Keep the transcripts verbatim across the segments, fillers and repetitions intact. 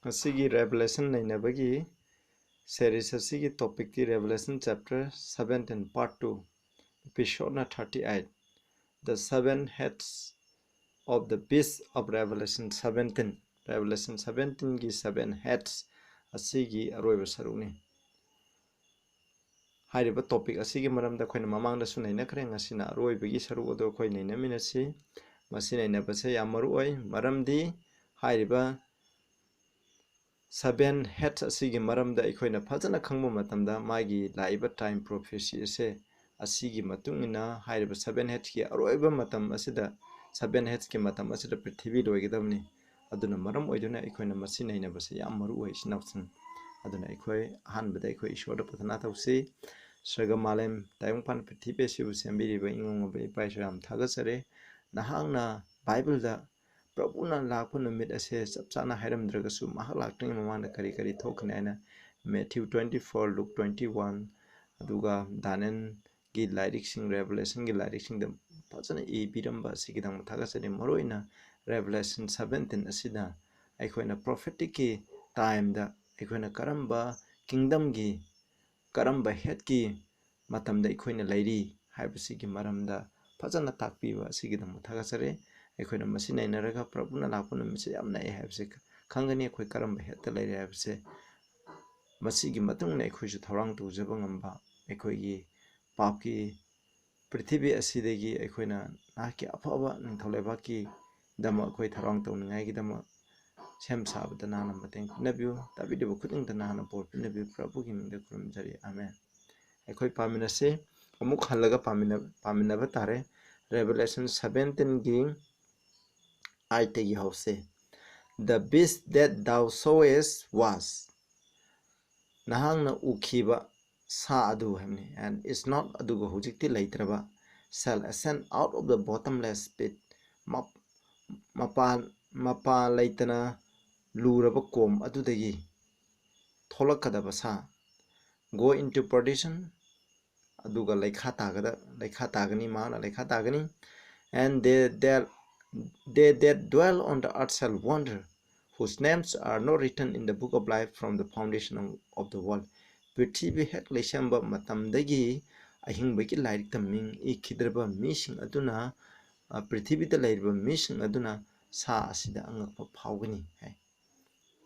ꯉꯁꯤꯒꯤ Revelation ꯅꯩꯅꯕꯒꯤ series ꯑꯁꯤꯒꯤ topicꯇꯤ Revelation chapter seventeen part two, episodeꯅ thirty eight, The Seven Heads of the Beast of Revelation seventeen, Revelation seventeenꯒꯤ seven heads ꯑꯁꯤꯒꯤ ꯑꯔꯣꯏꯕ ꯁꯔꯨꯛꯅꯤ꯫ ꯍꯥꯏꯔꯤꯕ topic ꯑꯁꯤꯒꯤ ꯃꯔꯝꯗ ꯑꯩꯈꯣꯏꯅ ꯃꯃꯥꯡꯗꯁꯨ ꯅꯩꯅꯈ꯭ꯔꯦ꯫ ꯉꯁꯤꯅ ꯑꯔꯣꯏꯕꯒꯤ ꯁꯔꯨꯛ ꯑꯗꯨ ꯑꯩꯈꯣꯏ ꯅꯩꯅꯃꯤꯟꯅꯁꯤ꯫ ꯃꯁꯤ ꯅꯩꯅꯕꯁꯦ ꯌꯥꯝ ꯃꯔꯨ ꯑꯣꯏ, ꯃꯔꯝꯗꯤ ꯍꯥꯏꯔꯤꯕ seven heads ꯑꯁꯤꯒꯤ ꯃꯔꯝꯗ ꯑꯩꯈꯣꯏꯅ ꯐꯖꯅ ꯈꯪꯕ ꯃꯇꯝꯗ, ꯃꯥꯒꯤ ꯂꯥꯛꯏꯕ time prophecy ꯑꯁꯦ, ꯑꯁꯤꯒꯤ ꯃꯇꯨꯡ ꯏꯟꯅ ꯍꯥꯏꯔꯤꯕ seven headsꯀꯤ ꯑꯔꯣꯏꯕ ꯃꯇꯝ ꯑꯁꯤꯗ, seven headsꯀꯤ ꯃꯇꯝ ꯑꯁꯤꯗ ꯄ꯭ꯔꯤꯊꯤꯕꯤ ꯂꯣꯏꯒꯗꯕꯅꯤ꯫ ꯑꯗꯨꯅ ꯃꯔꯝ ꯑꯣꯏꯗꯨꯅ ꯑꯩꯈꯣꯏꯅ ꯃꯁꯤ ꯅꯩꯅꯕꯁꯦ ꯌꯥꯝ ꯃꯔꯨ ꯑꯣꯏ, ꯏꯆꯤꯟ ꯏꯅꯥꯎꯁꯤꯡ꯫ ꯑꯗꯨꯅ ꯑꯩꯈꯣꯏ ꯑꯍꯥꯟꯕꯗ ꯑꯩꯈꯣꯏ ꯏꯁꯣꯔꯗ ꯄ꯭ꯔꯊꯅꯥ ꯇꯧꯁꯤ꯫ ꯁ꯭ꯋꯔꯒ ꯃꯥꯂꯦꯝ ꯇꯥꯏꯕꯪꯄꯥꯟ ꯄ꯭ꯔꯤꯊꯤꯕꯤ ꯑꯁꯤꯕꯨ ꯁꯦꯝꯕꯤꯔꯤꯕ ꯏꯉꯣꯡꯉꯕ ꯏꯄꯥ ꯏꯁꯣꯔ, ꯌꯥꯝ ꯊꯥꯒꯠꯆꯔꯤ꯫ ꯅꯍꯥꯛꯅ ꯕꯥꯏꯕꯜꯗ ꯄ꯭ꯔꯚꯨꯅ ꯂꯥꯛꯄ ꯅꯨꯃꯤꯠ ꯑꯁꯦ ꯆꯞ ꯆꯥꯅ ꯍꯥꯏꯔꯝꯗ꯭ꯔꯒꯁꯨ, ꯃꯍꯥꯛ ꯂꯥꯛꯇ꯭ꯔꯤꯉꯩ ꯃꯃꯥꯡꯗ ꯀꯔꯤ ꯀꯔꯤ ꯊꯣꯛꯀꯅꯤ ꯍꯥꯏꯅ Matthew twenty four, Luke twenty one, ꯑꯗꯨꯒ ꯗꯥꯅꯤꯌꯦꯜꯒꯤ ꯂꯥꯏꯔꯤꯛꯁꯤꯡ, Revelationꯒꯤ ꯂꯥꯏꯔꯤꯛꯁꯤꯡꯗ ꯐꯖꯅ ꯏꯕꯤꯔꯝꯕ ꯑꯁꯤꯒꯤꯗꯃꯛ ꯊꯥꯒꯠꯆꯔꯤ꯫ ꯃꯔꯨꯑꯣꯏꯅ Revelation seventeen ꯑꯁꯤꯗ ꯑꯩꯈꯣꯏꯅ propheticꯀꯤ timeꯗ ꯑꯩꯈꯣꯏꯅ ꯀꯔꯝꯕ kingdomꯒꯤ, ꯀꯔꯝꯕ headꯀꯤ ꯃꯇꯝꯗ ꯑꯩꯈꯣꯏꯅ ꯂꯩꯔꯤ ꯍꯥꯏꯕꯁꯤꯒꯤ ꯃꯔꯝꯗ ꯐꯖꯅ ꯇꯥꯛꯄꯤꯕ ꯑꯁꯤꯒꯤꯗꯃꯛ ꯊꯥꯒꯠꯆꯔꯤ꯫ ꯑꯩꯈꯣꯏꯅ ꯃꯁꯤ ꯅꯩꯅꯔꯒ ꯄ꯭ꯔꯚꯨꯅ ꯂꯥꯛꯄ ꯅꯨꯃꯤꯠꯁꯦ ꯌꯥꯝ ꯅꯛꯑꯦ ꯍꯥꯏꯕꯁꯤ ꯈꯪꯒꯅꯤ꯫ ꯑꯩꯈꯣꯏ ꯀꯔꯝꯕ headꯇ ꯂꯩꯔꯦ ꯍꯥꯏꯕꯁꯦ, ꯃꯁꯤꯒꯤ ꯃꯇꯨꯡ ꯏꯟꯅ ꯑꯩꯈꯣꯏꯁꯨ ꯊꯧꯔꯥꯡ ꯇꯧꯖꯕ ꯉꯝꯕ, ꯑꯩꯈꯣꯏꯒꯤ ꯄꯥꯞꯀꯤ ꯄ꯭ꯔꯤꯊꯤꯕꯤ ꯑꯁꯤꯗꯒꯤ ꯑꯩꯈꯣꯏꯅ ꯅꯍꯥꯛꯀꯤ ꯑꯐꯕ ꯅꯤꯡꯊꯧ ꯂꯩꯕꯥꯛꯀꯤꯗꯃꯛ ꯑꯩꯈꯣꯏ ꯊꯧꯔꯥꯡ ꯇꯧꯅꯤꯡꯉꯥꯏꯒꯤꯗꯃꯛ ꯁꯦꯝ ꯁꯥꯕꯗ ꯅꯍꯥꯛꯅ ꯃꯇꯦꯡ ꯄꯤꯅꯕꯤꯌꯨ꯫ ꯇꯥꯕꯤꯔꯤꯕ ꯈꯨꯗꯤꯡꯗ ꯅꯍꯥꯛꯅ ꯕꯣꯔ ꯄꯤꯅꯕꯤꯌꯨ꯫ ꯄ꯭ꯔꯚꯨꯒꯤ ꯃꯤꯡꯗ ꯈꯨꯔꯨꯝꯖꯔꯤ꯫ ꯑꯥꯃꯦꯟ꯫ ꯑꯩꯈꯣꯏ ꯄꯥꯃꯤꯟꯅꯁꯤ꯫ ꯑꯃꯨꯛ ꯍꯜꯂꯒ ꯄꯥꯃꯤꯟꯅ-, ꯄꯥꯃꯤꯟꯅꯕ ꯇꯥꯔꯦ꯫ Revelation seventeenꯒꯤ eightꯇꯒꯤ ꯍꯧꯁꯤ꯫ "The beast that thou sawest was", ꯅꯍꯥꯛꯅ ꯎꯈꯤꯕ ꯁꯥ ꯑꯗꯨ ꯍꯥꯏꯕꯅꯤ, "and is not", ꯑꯗꯨꯒ ꯍꯧꯖꯤꯛꯇꯤ ꯂꯩꯇ꯭ꯔꯕ, "shall ascend out of the bottomless pit", map-, ꯃꯄꯥ, ꯃꯄꯥ ꯂꯩꯇꯅ ꯂꯨꯔꯕ ꯀꯣꯝ ꯑꯗꯨꯗꯒꯤ ꯊꯣꯛꯂꯛꯀꯗꯕ ꯁꯥ, "go into perdition", ꯑꯗꯨꯒ ꯂꯩꯈꯥ ꯇꯥꯒꯗ-, ꯂꯩꯈꯥ ꯇꯥꯒꯅꯤ, ꯃꯍꯥꯛꯅ ꯂꯩꯈꯥ ꯇꯥꯒꯅꯤ꯫ "And they that, they that dwell on the earth shall wander", whose names are not written in the book of life from the foundation of, of the world. ꯄ꯭ꯔꯤꯊꯤꯕꯤ ꯍꯦꯛ ꯂꯩꯁꯦꯝꯕ ꯃꯇꯝꯗꯒꯤ ꯑꯍꯤꯡꯕꯒꯤ ꯂꯥꯏꯔꯤꯛꯇ ꯃꯤꯡ ꯏꯈꯤꯗ꯭ꯔꯕ ꯃꯤꯁꯤꯡ ꯑꯗꯨꯅ, ꯑ, ꯄ꯭ꯔꯤꯊꯤꯕꯤꯗ ꯂꯩꯔꯤꯕ ꯃꯤꯁꯤꯡ ꯑꯗꯨꯅ ꯁꯥ ꯑꯁꯤꯗ ꯑꯉꯛꯄ ꯐꯥꯎꯒꯅꯤ ꯍꯥꯏ꯫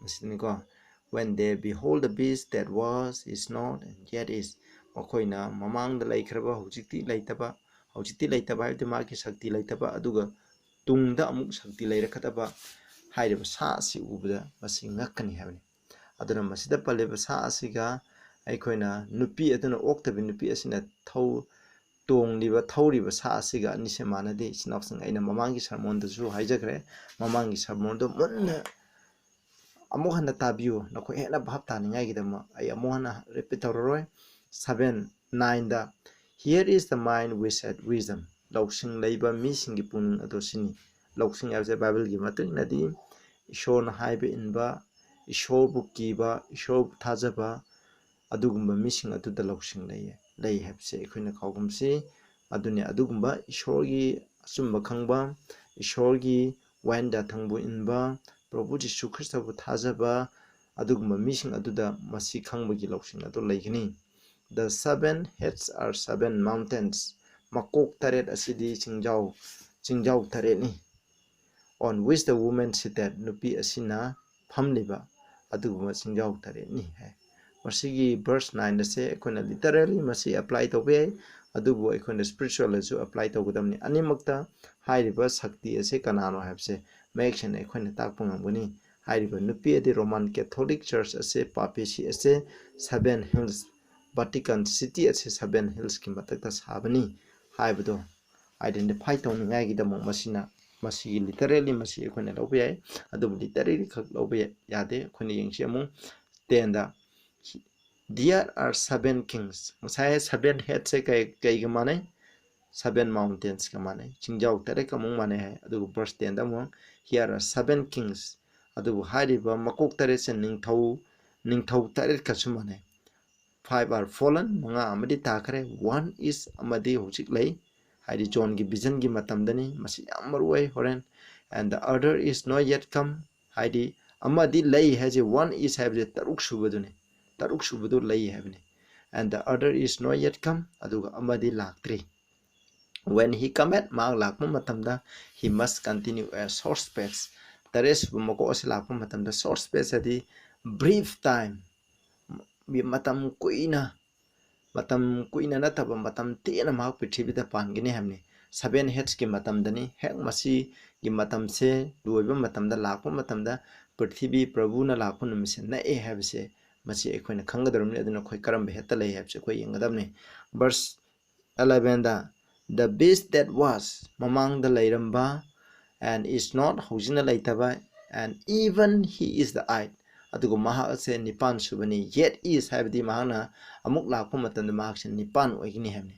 ꯃꯁꯤꯗꯅꯤꯀꯣ, "When they behold the beast that was, is not, and yet is." ꯃꯈꯣꯏꯅ ꯃꯃꯥꯡꯗ ꯂꯩꯈ꯭ꯔꯕ, ꯍꯧꯖꯤꯛꯇꯤ ꯂꯩꯇꯕ, ꯍꯧꯖꯤꯛꯇꯤ ꯂꯩꯇꯕ ꯍꯥꯏꯕꯗꯤ ꯃꯥꯒꯤ ꯁꯛꯇꯤ ꯂꯩꯇꯕ, ꯑꯗꯨꯒ ꯇꯨꯡꯗ ꯑꯃꯨꯛ ꯁꯛꯇꯤ ꯂꯩꯔꯛꯀꯗꯕ ꯍꯥꯏꯔꯤꯕ ꯁꯥ ꯑꯁꯤ ꯎꯕꯗ ꯃꯁꯤ ꯉꯛꯀꯅꯤ ꯍꯥꯏꯕꯅꯤ꯫ ꯑꯗꯨꯅ ꯃꯁꯤꯗ ꯄꯜꯂꯤꯕ ꯁꯥ ꯑꯁꯤꯒ ꯑꯩꯈꯣꯏꯅ ꯅꯨꯄꯤ ꯑꯗꯨꯅ ꯑꯣꯛꯇꯕꯤ ꯅꯨꯄꯤ ꯑꯁꯤꯅ ꯊꯧ-, ꯇꯣꯡꯂꯤꯕ, ꯊꯧꯔꯤꯕ ꯁꯥ ꯑꯁꯤꯒ ꯑꯅꯤꯁꯦ ꯃꯥꯟꯅꯗꯦ, ꯏꯆꯤꯟ ꯏꯅꯥꯎꯁꯤꯡ꯫ ꯑꯩꯅ ꯃꯃꯥꯡꯒꯤ ꯁꯔꯃꯣꯟꯗꯁꯨ ꯍꯥꯏꯖꯈ꯭ꯔꯦ, ꯃꯃꯥꯡꯒꯤ ꯁꯔꯃꯣꯟꯗꯣ ꯃꯨꯟꯅ ꯑꯃꯨꯛ ꯍꯟꯅ ꯇꯥꯕꯤꯌꯨ, ꯅꯈꯣꯏ ꯍꯦꯟꯅ ꯚꯥꯞ ꯇꯥꯅꯤꯡꯉꯥꯏꯒꯤꯗꯃꯛ꯫ ꯑꯩ ꯑꯃꯨꯛ ꯍꯟꯅ repeat ꯇꯧꯔꯔꯣꯏ꯫ Seven, nineꯗ, "Here is the mind which had wisdom." ꯂꯧꯁꯤꯡ ꯂꯩꯕ ꯃꯤꯁꯤꯡꯒꯤ ꯄꯨꯛꯅꯤꯡ ꯑꯗꯣ ꯁꯤꯅꯤ꯫ ꯂꯧꯁꯤꯡ ꯍꯥꯏꯕꯁꯦ ꯕꯥꯏꯕꯜꯒꯤ ꯃꯇꯨꯡ ꯏꯟꯅꯗꯤ ꯏꯁꯣꯔꯅ ꯍꯥꯏꯕ ꯏꯟꯕ, ꯏꯁꯣꯔꯕꯨ ꯀꯤꯕ, ꯏꯁꯣꯔꯕꯨ ꯊꯥꯖꯕ, ꯑꯗꯨꯒꯨꯝꯕ ꯃꯤꯁꯤꯡ ꯑꯗꯨꯗ ꯂꯧꯁꯤꯡ ꯂꯩꯌꯦ, ꯂꯩ ꯍꯥꯏꯕꯁꯦ ꯑꯩꯈꯣꯏꯅ ꯀꯥꯎꯒꯨꯝꯁꯤ꯫ ꯑꯗꯨꯅꯤ, ꯑꯗꯨꯒꯨꯝꯕ ꯏꯁꯣꯔꯒꯤ ꯑꯆꯨꯝꯕ ꯈꯪꯕ, ꯏꯁꯣꯔꯒꯤ ꯋꯥꯌꯦꯜ ꯌꯥꯊꯪꯕꯨ ꯏꯟꯕ, ꯄ꯭ꯔꯚꯨ ꯖꯤꯁꯨ ꯈ꯭ꯔꯤꯁꯇꯕꯨ ꯊꯥꯖꯕ, ꯑꯗꯨꯒꯨꯝꯕ ꯃꯤꯁꯤꯡ ꯑꯗꯨꯗ ꯃꯁꯤ ꯈꯪꯕꯒꯤ ꯂꯧꯁꯤꯡ ꯑꯗꯨ ꯂꯩꯒꯅꯤ꯫ The seven heads are seven mountains. ꯃꯀꯣꯛ ꯇꯔꯦꯠ ꯑꯁꯤꯗꯤ ꯆꯤꯡꯖꯥꯎ, ꯆꯤꯡꯖꯥꯎ ꯇꯔꯦꯠꯅꯤ꯫ On which the woman seated, ꯅꯨꯄꯤ ꯑꯁꯤꯅ ꯐꯝꯂꯤꯕ ꯑꯗꯨꯒꯨꯝꯕ ꯆꯤꯡꯖꯥꯎ ꯇꯔꯦꯠꯅꯤ ꯍꯥꯏ꯫ ꯃꯁꯤꯒꯤ verse nine ꯑꯁꯦ ꯑꯩꯈꯣꯏꯅ literally ꯃꯁꯤ apply ꯇꯧꯕ ꯌꯥꯏ, ꯑꯗꯨꯕꯨ ꯑꯩꯈꯣꯏꯅ spiritualꯗꯁꯨ apply ꯇꯧꯒꯗꯕꯅꯤ꯫ ꯑꯅꯤꯃꯛꯇ ꯍꯥꯏꯔꯤꯕ ꯁꯛꯇꯤ ꯑꯁꯦ ꯀꯅꯥꯅꯣ ꯍꯥꯏꯕꯁꯦ ꯃꯌꯦꯛ ꯁꯦꯡꯅ ꯑꯩꯈꯣꯏꯅ ꯇꯥꯛꯄ ꯉꯝꯒꯅꯤ꯫ ꯍꯥꯏꯔꯤꯕ ꯅꯨꯄꯤ ꯑꯗꯤ Roman Catholic Church ꯑꯁꯦ, ꯄꯥꯄꯦꯁꯤ ꯑꯁꯦ, Seven Hills, Vatican City ꯑꯁꯦ Seven Hillsꯀꯤ ꯃꯊꯛꯇ ꯁꯥꯕꯅꯤ ꯍꯥꯏꯕꯗꯣ identify ꯇꯧꯅꯤꯡꯉꯥꯏꯒꯤꯗꯃꯛ ꯃꯁꯤꯅ, ꯃꯁꯤꯒꯤ literally ꯃꯁꯤ ꯑꯩꯈꯣꯏꯅ ꯂꯧꯕ ꯌꯥꯏ, ꯑꯗꯨꯕꯨ literally ꯈꯛ ꯂꯧꯕ ꯌꯥ-, ꯌꯥꯗꯦ꯫ ꯑꯩꯈꯣꯏꯅ ꯌꯦꯡꯁꯤ ꯑꯃꯨꯛ tenꯗ, "There are seven kings." ꯉꯁꯥꯏ seven headsꯁꯦ ꯀꯩ, ꯀꯩꯒ ꯃꯥꯟꯅꯩ? Seven mountainsꯀ ꯃꯥꯟꯅꯩ, ꯆꯤꯡꯖꯥꯎ ꯇꯔꯦꯠꯀ ꯑꯃꯨꯛ ꯃꯥꯟꯅꯩ ꯍꯥꯏ꯫ ꯑꯗꯨꯒ verse tenꯗ ꯑꯃꯨꯛ, "Here are seven kings." ꯑꯗꯨꯕꯨ ꯍꯥꯏꯔꯤꯕ ꯃꯀꯣꯛ ꯇꯔꯦꯠꯁꯦ ꯅꯤꯡꯊꯧ, ꯅꯤꯡꯊꯧ ꯇꯔꯦꯠꯀꯁꯨ ꯃꯥꯟꯅꯩ꯫ "Five are fallen," ꯃꯉꯥ ꯑꯃꯗꯤ ꯇꯥꯈ꯭ꯔꯦ, "one is," ꯑꯃꯗꯤ ꯍꯧꯖꯤꯛ ꯂꯩ, ꯍꯥꯏꯗꯤ ꯖꯣꯟꯒꯤ visionꯒꯤ ꯃꯇꯝꯗꯅꯤ꯫ ꯃꯁꯤ ꯌꯥꯝ ꯃꯔꯨ ꯑꯣꯏ ꯍꯣꯔꯦꯟ꯫ "And the other is not yet come," ꯍꯥꯏꯗꯤ ꯑꯃꯗꯤ ꯂꯩ ꯍꯥꯏꯁꯦ, one is ꯍꯥꯏꯕꯁꯦ ꯇꯔꯨꯛ ꯁꯨꯕꯗꯨꯅꯤ, ꯇꯔꯨꯛ ꯁꯨꯕꯗꯨ ꯂꯩ ꯍꯥꯏꯕꯅꯤ꯫ And the other is not yet come, ꯑꯗꯨꯒ ꯑꯃꯗꯤ ꯂꯥꯛꯇ꯭ꯔꯤ꯫ When he cometh, ꯃꯍꯥꯛ ꯂꯥꯛꯄ ꯃꯇꯝꯗ, he must continue a short space꯫ ꯇꯔꯦꯠ ꯁꯨꯕ ꯃꯀꯣꯛ ꯑꯁꯤ ꯂꯥꯛꯄ ꯃꯇꯝꯗ, short space ꯍꯥꯏꯗꯤ brief time, ꯃꯇꯝ ꯀꯨꯏꯅ, ꯃꯇꯝ ꯀꯨꯏꯅ ꯅꯠꯇꯕ ꯃꯇꯝ ꯇꯦꯟꯅ ꯃꯍꯥꯛ ꯄ꯭ꯔꯤꯊꯤꯕꯤꯗ ꯄꯥꯟꯒꯅꯤ ꯍꯥꯏꯕꯅꯤ꯫ Seven headsꯀꯤ ꯃꯇꯝꯗꯅꯤ꯫ ꯍꯦꯛ ꯃꯁꯤꯒꯤ ꯃꯇꯝꯁꯦ ꯂꯣꯏꯕ ꯃꯇꯝꯗ, ꯂꯥꯛꯄ ꯃꯇꯝꯗ, ꯄ꯭ꯔꯤꯊꯤꯕꯤ ꯄ꯭ꯔꯚꯨꯅ ꯂꯥꯛꯄ ꯅꯨꯃꯤꯠꯁꯦ ꯅꯛꯑꯦ ꯍꯥꯏꯕꯁꯦ ꯃꯁꯤ ꯑꯩꯈꯣꯏꯅ ꯈꯪꯒꯗꯕꯅꯤ꯫ ꯑꯗꯨꯅ ꯑꯩꯈꯣꯏ ꯀꯔꯝꯕ headꯇ ꯂꯩ ꯍꯥꯏꯕꯁꯦ ꯑꯩꯈꯣꯏ ꯌꯦꯡꯒꯗꯕꯅꯤ꯫ Verse elevenꯗ, "The beast that was", ꯃꯃꯥꯡꯗ ꯂꯩꯔꯝꯕ, "and is not", ꯍꯧꯖꯤꯛꯅ ꯂꯩꯇꯕ, "and even he is the eighth", ꯑꯗꯨꯒ ꯃꯍꯥꯛ ꯑꯁꯦ ꯅꯤꯄꯥꯟ ꯁꯨꯕꯅꯤ, "yet is", ꯍꯥꯏꯕꯗꯤ ꯃꯍꯥꯛꯅ ꯑꯃꯨꯛ ꯂꯥꯛꯄ ꯃꯇꯝꯗ ꯃꯍꯥꯛꯁꯦ ꯅꯤꯄꯥꯟ ꯑꯣꯏꯒꯅꯤ ꯍꯥꯏꯕꯅꯤ꯫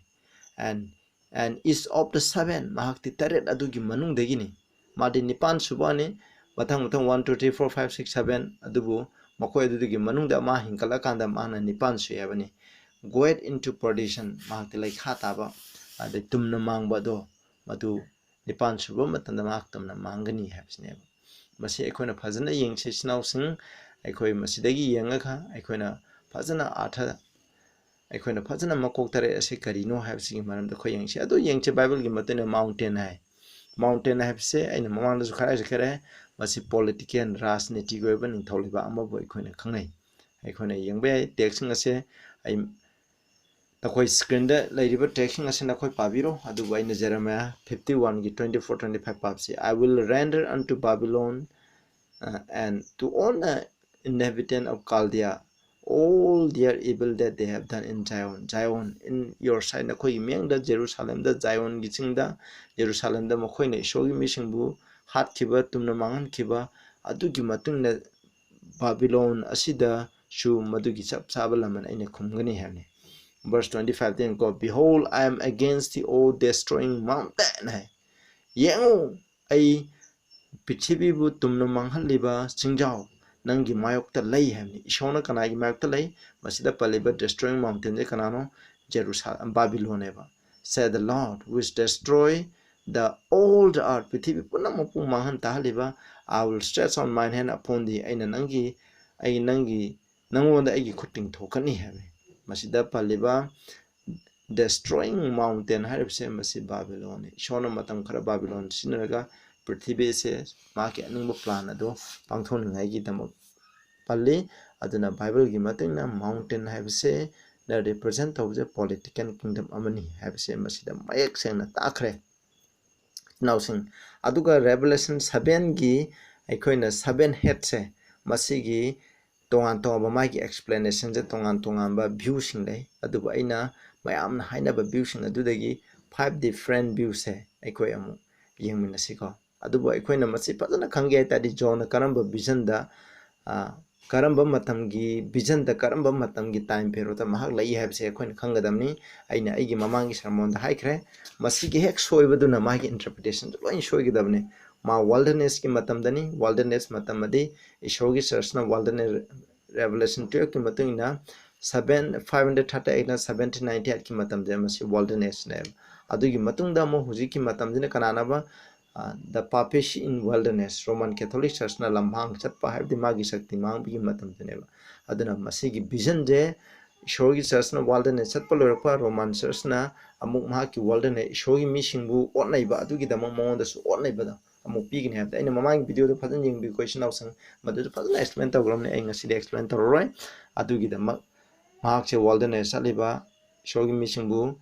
"And, and is of the seven", ꯃꯍꯥꯛꯇꯤ ꯇꯔꯦꯠ ꯑꯗꯨꯒꯤ ꯃꯅꯨꯡꯗꯒꯤꯅꯤ꯫ ꯃꯥꯗꯤ ꯅꯤꯄꯥꯟ ꯁꯨꯕꯅꯤ, ꯃꯊꯪ ꯃꯊꯪ one, two, three, four, five, six, seven, ꯑꯗꯨꯕꯨ ꯃꯈꯣꯏ ꯑꯗꯨꯗꯒꯤ ꯃꯅꯨꯡꯗ ꯃꯥ ꯍꯤꯡꯒꯠꯂꯀꯥꯟꯗ ꯃꯥꯅ ꯅꯤꯄꯥꯟ ꯁꯨꯏ ꯍꯥꯏꯕꯅꯤ꯫ "Goeth into perdition", ꯃꯍꯥꯛꯇꯤ ꯂꯩꯈꯥ ꯇꯥꯕ, ꯑꯗꯩ ꯇꯨꯝꯅ ꯃꯥꯡꯕ ꯑꯗꯣ, ꯃꯗꯨ ꯅꯤꯄꯥꯟ ꯁꯨꯕ ꯃꯇꯝꯗ ꯃꯍꯥꯛ ꯇꯨꯝꯅ ꯃꯥꯡꯒꯅꯤ ꯍꯥꯏꯕꯁꯤꯅꯦꯕ꯫ ꯃꯁꯤ ꯑꯩꯈꯣꯏꯅ ꯐꯖꯅ ꯌꯦꯡꯁꯤ, ꯏꯆꯤꯟ ꯏꯅꯥꯎꯁꯤꯡ꯫ ꯑꯩꯈꯣꯏ ꯃꯁꯤꯗꯒꯤ ꯌꯦꯡꯉꯒ ꯑꯩꯈꯣꯏꯅ ꯐꯖꯅ ꯑꯥꯔꯊ, ꯑꯩꯈꯣꯏꯅ ꯐꯖꯅ ꯃꯀꯣꯛ ꯇꯔꯦꯠ ꯑꯁꯤ ꯀꯔꯤꯅꯣ ꯍꯥꯏꯕꯁꯤꯒꯤ ꯃꯔꯝꯗ ꯑꯩꯈꯣꯏ ꯌꯦꯡꯁꯤ꯫ ꯑꯗꯨ ꯌꯦꯡꯁꯤ, ꯕꯥꯏꯕꯜꯒꯤ ꯃꯇꯨꯡ ꯏꯟꯅ mountain ꯍꯥꯏ꯫ Mountain ꯍꯥꯏꯕꯁꯦ ꯑꯩꯅ ꯃꯃꯥꯡꯗꯁꯨ ꯈꯔ ꯍꯥꯏꯖꯈ꯭ꯔꯦ, ꯃꯁꯤ political, ꯔꯥꯖꯅꯤꯇꯤꯒꯤ ꯑꯣꯏꯕ ꯅꯤꯡꯊꯧ ꯂꯩꯕꯥꯛ ꯑꯃꯕꯨ ꯑꯩꯈꯣꯏꯅ ꯈꯪꯅꯩ꯫ ꯑꯩꯈꯣꯏꯅ ꯌꯦꯡꯕ ꯌꯥꯏ, text ꯁꯤꯡ ꯑꯁꯦ ꯑꯩ, ꯅꯈꯣꯏ screen ꯗ ꯂꯩꯔꯤꯕ text ꯁꯤꯡ ꯑꯁꯤ ꯅꯈꯣꯏ ꯄꯥꯕꯤꯔꯣ, ꯑꯗꯨꯕꯨ ꯑꯩꯅ Jeremiah fifty one ꯒꯤ twenty four, twenty five ꯄꯥꯕꯁꯤ, "I will render unto Babylon, uh, and to all the inhabitant of Chaldea all their evil that they have done in Zion." Zion, in your sight, ꯅꯈꯣꯏꯒꯤ ꯃꯤꯠꯌꯦꯡꯗ ꯖꯦꯔꯨꯁꯥꯂꯦꯝꯗ, ꯖꯥꯏꯑꯣꯟꯒꯤ ꯆꯤꯡꯗ, ꯖꯦꯔꯨꯁꯥꯂꯦꯝꯗ ꯃꯈꯣꯏꯅ ꯏꯁꯣꯔꯒꯤ ꯃꯤꯁꯤꯡꯕꯨ ꯍꯥꯠꯈꯤꯕ, ꯇꯨꯝꯅ ꯃꯥꯡꯍꯟꯈꯤꯕ, ꯑꯗꯨꯒꯤ ꯃꯇꯨꯡꯗ ꯕꯥꯕꯤꯂꯣꯟ ꯑꯁꯤꯗꯁꯨ ꯃꯗꯨꯒꯤ ꯆꯞ ꯆꯥꯕ ꯂꯃꯟ ꯑꯩꯅ ꯈꯨꯝꯒꯅꯤ ꯍꯥꯏꯕꯅꯤ꯫ Verse twenty five ꯇ ꯌꯦꯡꯉꯨꯀꯣ, "Behold, I am against the all destroying mountain" ꯍꯥꯏ꯫ ꯌꯦꯡꯉꯨ, ꯑꯩ ꯄ꯭ꯔꯤꯊꯤꯕꯤꯕꯨ ꯇꯨꯝꯅ ꯃꯥꯡꯍꯜꯂꯤꯕ ꯆꯤꯡꯖꯥꯎ ꯅꯪꯒꯤ ꯃꯥꯌꯣꯛꯇ ꯂꯩ ꯍꯥꯏꯕꯅꯤ꯫ ꯏꯁꯣꯔꯅ ꯀꯅꯥꯒꯤ ꯃꯥꯌꯣꯛꯇ ꯂꯩ? ꯃꯁꯤꯗ ꯄꯜꯂꯤꯕ destroying mountain ꯁꯦ ꯀꯅꯥꯅꯣ? ꯖꯦꯔꯨꯁꯥ-, ꯕꯥꯕꯤꯂꯣꯟꯅꯦꯕ꯫ "Said the Lord, which destroy the all the earth, ꯄ꯭ꯔꯤꯊꯤꯕꯤ ꯄꯨꯝꯅꯃꯛꯄꯨ ꯃꯥꯡꯍꯟ ꯇꯥꯍꯜꯂꯤꯕ, "I will stretch out mine hand upon thee", ꯑꯩꯅ ꯅꯪꯒꯤ, ꯑꯩ ꯅꯪꯒꯤ, ꯅꯪꯉꯣꯟꯗ ꯑꯩꯒꯤ ꯈꯨꯠ ꯇꯤꯡꯊꯣꯛꯀꯅꯤ ꯍꯥꯏꯕꯅꯤ꯫ ꯃꯁꯤꯗ ꯄꯜꯂꯤꯕ destroying mountain ꯍꯥꯏꯔꯤꯕꯁꯦ ꯃꯁꯤ ꯕꯥꯕꯤꯂꯣꯟꯅꯤ꯫ ꯏꯁꯣꯔꯅ ꯃꯇꯝ ꯈꯔ ꯕꯥꯕꯤꯂꯣꯟ ꯁꯤꯖꯤꯟꯅꯔꯒ ꯄ꯭ꯔꯤꯊꯤꯕꯤꯁꯦ ꯃꯍꯥꯛꯀꯤ ꯑꯅꯤꯡꯕ plan ꯑꯗꯨ ꯄꯥꯡꯊꯣꯛꯅꯤꯡꯉꯥꯏꯒꯤꯗꯃꯛ ꯄꯜꯂꯤ꯫ ꯑꯗꯨꯅ ꯕꯥꯏꯕꯜꯒꯤ ꯃꯇꯨꯡ ꯏꯟꯅ mountain ꯍꯥꯏꯕꯁꯦ ꯅ represent ꯇꯧꯕꯁꯦ political kingdom ꯑꯃꯅꯤ ꯍꯥꯏꯕꯁꯦ ꯃꯁꯤꯗ ꯃꯌꯦꯛ ꯁꯦꯡꯅ ꯇꯥꯛꯈ꯭ꯔꯦ꯫ ꯏꯆꯤꯟ ꯏꯅꯥꯎꯁꯤꯡ, ꯑꯗꯨꯒ Revelation sevenꯒꯤ ꯑꯩꯈꯣꯏꯅ seven headꯁꯦ, ꯃꯁꯤꯒꯤ ꯇꯣꯉꯥꯟ ꯇꯣꯉꯥꯟꯕ ꯃꯥꯒꯤ explanationꯁꯦ ꯇꯣꯉꯥꯟ ꯇꯣꯉꯥꯟꯕ viewꯁꯤꯡ ꯂꯩ꯫ ꯑꯗꯨꯕꯨ ꯑꯩꯅ ꯃꯌꯥꯝꯅ ꯍꯥꯏꯅꯕ viewꯁꯤꯡ ꯑꯗꯨꯗꯒꯤ five different viewꯁꯦ ꯑꯩꯈꯣꯏ ꯑꯃꯨꯛ ꯌꯦꯡꯃꯤꯟꯅꯁꯤꯀꯣ꯫ ꯑꯗꯨꯕꯨ ꯑꯩꯈꯣꯏꯅ ꯃꯁꯤ ꯐꯖꯅ ꯈꯪꯒꯦ ꯍꯥꯏ ꯇꯥꯔꯗꯤ, ꯖꯣꯟꯅ ꯀꯔꯝꯕ visionꯗ, ꯑ, ꯀꯔꯝꯕ ꯃꯇꯝꯒꯤ visionꯗ, ꯀꯔꯝꯕ ꯃꯇꯝꯒꯤ time periodꯇ ꯃꯍꯥꯛ ꯂꯩ ꯍꯥꯏꯕꯁꯦ ꯑꯩꯈꯣꯏꯅ ꯈꯪꯒꯗꯕꯅꯤ꯫ ꯑꯩꯅ ꯑꯩꯒꯤ ꯃꯃꯥꯡꯒꯤ sermonꯗ ꯍꯥꯏꯈ꯭ꯔꯦ, ꯃꯁꯤꯒꯤ ꯍꯦꯛ ꯁꯣꯏꯕꯗꯨꯅ ꯃꯥꯒꯤ interpretationꯗꯨ ꯂꯣꯏꯅ ꯁꯣꯏꯒꯗꯕꯅꯤ꯫ ꯃꯥ wildernessꯀꯤ ꯃꯇꯝꯗꯅꯤ, wilderness ꯃꯇꯝ ꯑꯗꯤ ꯏꯁꯣꯔꯒꯤ churchꯅ wilderness, Revelation twelveꯀꯤ ꯃꯇꯨꯡ ꯏꯟꯅ seven, five hundred thirty eightꯅ seventeen ninety eightꯀꯤ ꯃꯇꯝꯁꯦ ꯃꯁꯤ wildernessꯅꯦꯕ꯫ ꯑꯗꯨꯒꯤ ꯃꯇꯨꯡꯗ ꯑꯃꯨꯛ ꯍꯧꯖꯤꯛꯀꯤ ꯃꯇꯝꯁꯤꯅ ꯀꯅꯥꯅꯕ? ꯑ, the papacy in wilderness, Roman Catholic Churchꯅ ꯂꯝꯍꯥꯡ ꯆꯠꯄ, ꯍꯥꯏꯕꯗꯤ ꯃꯥꯒꯤ ꯁꯛꯇꯤ ꯃꯥꯡꯕꯒꯤ ꯃꯇꯝꯗꯨꯅꯦꯕ꯫ ꯑꯗꯨꯅ ꯃꯁꯤꯒꯤ visionꯁꯦ ꯏꯁꯣꯔꯒꯤ churchꯅ wilderness ꯆꯠꯄ ꯂꯣꯏꯔꯛꯄ, Roman churchꯅ ꯑꯃꯨꯛ ꯃꯍꯥꯛꯀꯤ wilderness, ꯏꯁꯣꯔꯒꯤ ꯃꯤꯁꯤꯡꯕꯨ ꯑꯣꯠꯅꯩꯕ, ꯑꯗꯨꯒꯤꯗꯃꯛ ꯃꯉꯣꯟꯗꯁꯨ ꯑꯣꯠꯅꯩꯕꯗꯣ ꯑꯃꯨꯛ ꯄꯤꯒꯅꯤ ꯍꯥꯏꯕꯗ, ꯑꯩꯅ ꯃꯃꯥꯡꯒꯤ videoꯗ ꯐꯖꯅ ꯌꯦꯡꯕꯤꯌꯨꯀꯣ ꯏꯆꯤꯟ ꯏꯅꯥꯎꯁꯤꯡ, ꯃꯗꯨꯗ ꯐꯖꯅ explain ꯇꯧꯈ꯭ꯔꯕꯅꯤ꯫ ꯑꯩ ꯉꯁꯤꯗꯤ explain ꯇꯧꯔꯔꯣꯏ꯫ ꯑꯗꯨꯒꯤꯗꯃꯛ ꯃꯍꯥꯛꯁꯦ wilderness ꯆꯠꯂꯤꯕ ꯏꯁꯣꯔꯒꯤ ꯃꯤꯁꯤꯡꯕꯨ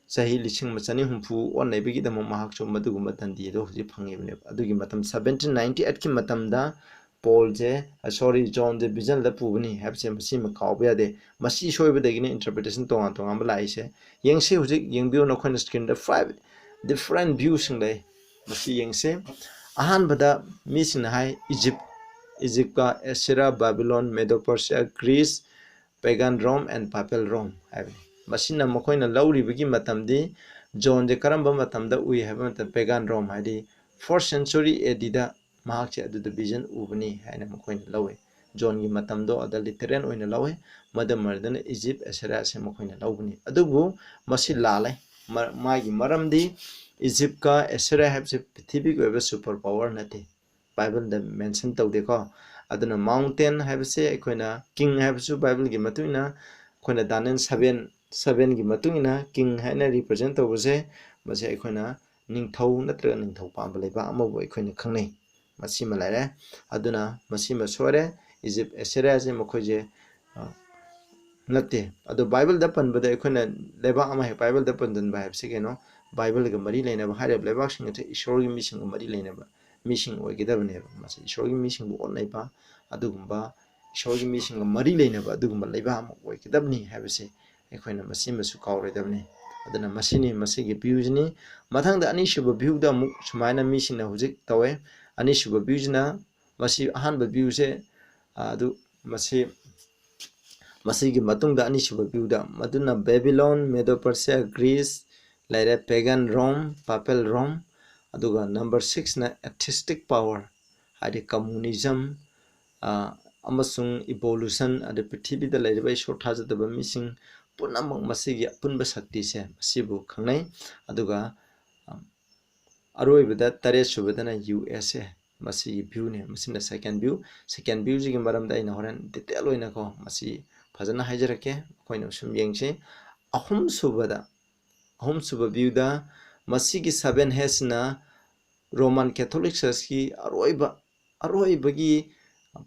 ꯆꯍꯤ ꯂꯤꯁꯤꯡ ꯑꯃ ꯆꯅꯤ ꯍꯨꯝꯐꯨ ꯑꯣꯠꯅꯩꯕꯒꯤꯗꯃꯛ ꯃꯍꯥꯛꯁꯨ ꯃꯗꯨꯒꯨꯝꯕ ꯗꯟꯗꯤ ꯑꯗꯨ ꯍꯧꯖꯤꯛ ꯐꯪꯉꯤꯕꯅꯦꯕ꯫ ꯑꯗꯨꯒꯤ ꯃꯇꯝ seventeen ninety eightꯀꯤ ꯃꯇꯝꯗ ꯄꯣꯜꯁꯦ, ꯑ, sorry, ꯖꯣꯟꯁꯦ visionꯗ ꯄꯨꯕꯅꯤ ꯍꯥꯏꯕꯁꯦ ꯃꯁꯤꯃ ꯀꯥꯎꯕ ꯌꯥꯗꯦ꯫ ꯃꯁꯤ ꯁꯣꯏꯕꯗꯒꯤꯅꯤ interpretation ꯇꯣꯉꯥꯟ ꯇꯣꯉꯥꯟꯕ ꯂꯥꯛꯏꯁꯦ꯫ ꯌꯦꯡꯁꯤ, ꯍꯧꯖꯤꯛ ꯌꯦꯡꯕꯤꯌꯨ ꯅꯈꯣꯏꯅ screenꯗ five different viewꯁꯤꯡ ꯂꯩ꯫ ꯃꯁꯤ ꯌꯦꯡꯁꯤ꯫ ꯑꯍꯥꯟꯕꯗ ꯃꯤꯁꯤꯡꯅ ꯍꯥꯏ, Egypt, Egyptꯀ Assyria, Babylon, Medo-Persia, Greece, pagan Rome and papal Rome ꯍꯥꯏꯕꯅꯤ꯫ ꯃꯁꯤꯅ ꯃꯈꯣꯏꯅ ꯂꯧꯔꯤꯕꯒꯤ ꯃꯇꯝꯗꯤ ꯖꯣꯟꯁꯦ ꯀꯔꯝꯕ ꯃꯇꯝꯗ ꯎꯏ ꯍꯥꯏꯕ ꯃꯇꯝꯗ, pagan Rome ꯍꯥꯏꯗꯤ fourth century ADꯗ ꯃꯍꯥꯛꯁꯦ ꯑꯗꯨꯗ vision ꯎꯕꯅꯤ ꯍꯥꯏꯅ ꯃꯈꯣꯏꯅ ꯂꯧꯏ꯫ ꯖꯣꯟꯒꯤ ꯃꯇꯝꯗꯣ ꯑꯗ literal ꯑꯣꯏꯅ ꯂꯧꯏ꯫ ꯃꯗꯨ ꯃꯔꯗꯅ Egypt, Assyriaꯁꯦ ꯃꯈꯣꯏꯅ ꯂꯧꯕꯅꯤ꯫ ꯑꯗꯨꯕꯨ ꯃꯁꯤ ꯂꯥꯜꯂꯦ꯫ ꯃꯥꯒꯤ ꯃꯔꯝꯗꯤ ꯏꯖꯤꯞꯀ ꯑꯦꯁꯤꯔꯤꯌꯥ ꯍꯥꯏꯕꯁꯦ ꯄ꯭ꯔꯤꯊꯤꯕꯤꯒꯤ ꯑꯣꯏꯕ ꯁꯨꯄꯔ ꯄꯥꯋꯔ ꯅꯠꯇꯦ, ꯕꯥꯏꯕꯜꯗ ꯃꯦꯟꯁꯟ ꯇꯧꯗꯦꯀꯣ꯫ ꯑꯗꯨꯅ ꯃꯥꯎꯟꯇꯦꯟ ꯍꯥꯏꯕꯁꯦ ꯑꯩꯈꯣꯏꯅ ꯀꯤꯡ ꯍꯥꯏꯕꯁꯨ ꯕꯥꯏꯕꯜꯒꯤ ꯃꯇꯨꯡ ꯏꯟꯅ ꯑꯩꯈꯣꯏꯅ ꯗꯥꯅꯤꯌꯦꯜ ꯁꯚꯦꯟ ꯁꯚꯦꯟꯒꯤ ꯃꯇꯨꯡ ꯏꯟꯅ ꯀꯤꯡ ꯍꯥꯏꯅ ꯔꯤꯄ꯭ꯔꯖꯦꯟ ꯇꯧꯕꯁꯦ ꯃꯁꯤ ꯑꯩꯈꯣꯏꯅ ꯅꯤꯡꯊꯧ ꯅꯠꯇ꯭ꯔꯒ ꯅꯤꯡꯊꯧ ꯄꯥꯟꯕ ꯂꯩꯕꯥꯛ ꯑꯃꯕꯨ ꯑꯩꯈꯣꯏꯅ ꯈꯪꯅꯩ꯫ ꯃꯁꯤꯃ ꯂꯩꯔꯦ꯫ ꯑꯗꯨꯅ ꯃꯁꯤꯃ ꯁꯣꯏꯔꯦ꯫ ꯏꯖꯤꯞ ꯑꯦꯁꯤꯔꯤꯌꯥꯁꯦ ꯃꯈꯣꯏꯁꯦ ꯅꯠꯇꯦ꯫ ꯑꯗꯣ ꯕꯥꯏꯕꯜꯗ ꯄꯟꯕꯗ ꯑꯩꯈꯣꯏꯅ ꯂꯩꯕꯥꯛ ꯑꯃ ꯍꯦꯛ ꯕꯥꯏꯕꯜꯗ ꯄꯟꯁꯤꯟꯕ ꯍꯥꯏꯕꯁꯤ ꯀꯩꯅꯣ? ꯕꯥꯏꯕꯜꯒ ꯃꯔꯤ ꯂꯩꯅꯕ ꯍꯥꯏꯔꯤꯕ ꯂꯩꯕꯥꯛꯁꯤꯡ ꯑꯁꯤ ꯏꯁꯣꯔꯒꯤ ꯃꯤꯁꯤꯡꯒ ꯃꯔꯤ ꯂꯩꯅꯕ ꯃꯤꯁꯤꯡ ꯑꯣꯏꯒꯗꯕꯅꯦꯕ꯫ ꯃꯁꯤ ꯏꯁꯣꯔꯒꯤ ꯃꯤꯁꯤꯡꯕꯨ ꯑꯣꯠꯅꯩꯕ ꯑꯗꯨꯒꯨꯝꯕ ꯏꯁꯣꯔꯒꯤ ꯃꯤꯁꯤꯡꯒ ꯃꯔꯤ ꯂꯩꯅꯕ ꯑꯗꯨꯒꯨꯝꯕ ꯂꯩꯕꯥꯛ ꯑꯃ ꯑꯣꯏꯒꯗꯕꯅꯤ ꯍꯥꯏꯕꯁꯤ ꯑꯩꯈꯣꯏꯅ ꯃꯁꯤꯃꯁꯨ ꯀꯥꯎꯔꯣꯏꯗꯕꯅꯤ꯫ ꯑꯗꯨꯅ ꯃꯁꯤꯅꯤ ꯃꯁꯤꯒꯤ ꯚ꯭ꯌꯨꯁꯤꯅꯤ꯫ ꯃꯊꯪꯗ ꯑꯅꯤꯁꯨꯕ ꯚ꯭ꯌꯨꯗ ꯑꯃꯨꯛ ꯁꯨꯃꯥꯏꯅ ꯃꯤꯁꯤꯡꯅ ꯍꯧꯖꯤꯛ ꯇꯧꯋꯦ꯫ ꯑꯅꯤꯁꯨꯕ ꯚ꯭ꯌꯨꯁꯤꯅ ꯃꯁꯤ ꯑꯍꯥꯟꯕ ꯚ꯭ꯌꯨꯁꯦ ꯑꯗꯨ ꯃꯁꯤ ꯃꯁꯤꯒꯤ ꯃꯇꯨꯡꯗ ꯑꯅꯤꯁꯨꯕ ꯚ꯭ꯌꯨꯗ ꯃꯗꯨꯅ ꯕꯦꯕꯤꯂꯣꯟ, ꯃꯦꯗꯣ ꯄꯔꯁꯤꯌꯥ, ꯒ꯭ꯔꯤꯁ ꯂꯩꯔꯦ, ꯄꯦꯒꯟ ꯔꯣꯝ, ꯄꯥꯄꯦꯜ ꯔꯣꯝ, ꯑꯗꯨꯒ ꯅꯝꯕꯔ ꯁꯤꯛꯁꯅ ꯑꯦꯊꯤꯁꯇꯤꯛ ꯄꯥꯋꯔ, ꯍꯥꯏꯗꯤ ꯀꯝꯃꯨꯅꯤꯖꯝ ꯑꯃꯁꯨꯡ ꯏꯕꯣꯂꯨꯁꯟ, ꯑꯗꯩ ꯄ꯭ꯔꯤꯊꯤꯕꯤꯗ ꯂꯩꯔꯤꯕ ꯏꯁꯣꯔ ꯊꯥꯖꯗꯕ ꯃꯤꯁꯤꯡ ꯄꯨꯝꯅꯃꯛ ꯃꯁꯤꯒꯤ ꯑꯄꯨꯟꯕ ꯁꯛꯇꯤꯁꯦ ꯃꯁꯤꯕꯨ ꯈꯪꯅꯩ꯫ ꯑꯗꯨꯒ ꯑꯔꯣꯏꯕꯗ ꯇꯔꯦꯠ ꯁꯨꯕꯗꯅ ꯌꯨ ꯑꯦꯁ ꯑꯦ, ꯃꯁꯤꯒꯤ ꯚ꯭ꯌꯨꯅꯦ꯫ ꯃꯁꯤꯅ ꯁꯦꯀꯦꯟ ꯚ꯭ꯌꯨ꯫ ꯁꯦꯀꯦꯟ ꯚ꯭ꯌꯨꯁꯤꯒꯤ ꯃꯔꯝꯗ ꯑꯩꯅ ꯍꯣꯔꯦꯟ ꯗꯤꯇꯦꯜ ꯑꯣꯏꯅꯀꯣ ꯃꯁꯤ ꯐꯖꯅ ꯍꯥꯏꯖꯔꯛꯀꯦ꯫ ꯑꯩꯈꯣꯏꯅ ꯁꯨꯝ ꯌꯦꯡꯁꯤ꯫ ꯑꯍꯨꯝ ꯁꯨꯕꯗ ꯑꯍꯨꯝꯁꯨꯕ ꯚ꯭ꯌꯨꯗ ꯃꯁꯤꯒꯤ ꯁꯚꯦꯟ ꯍꯦꯗꯁꯤꯅ ꯔꯣꯃꯥꯟ ꯀꯦꯊꯣꯂꯤꯛ ꯆꯔꯆꯀꯤ ꯑꯔꯣꯏꯕ ꯑꯔꯣꯏꯕꯒꯤ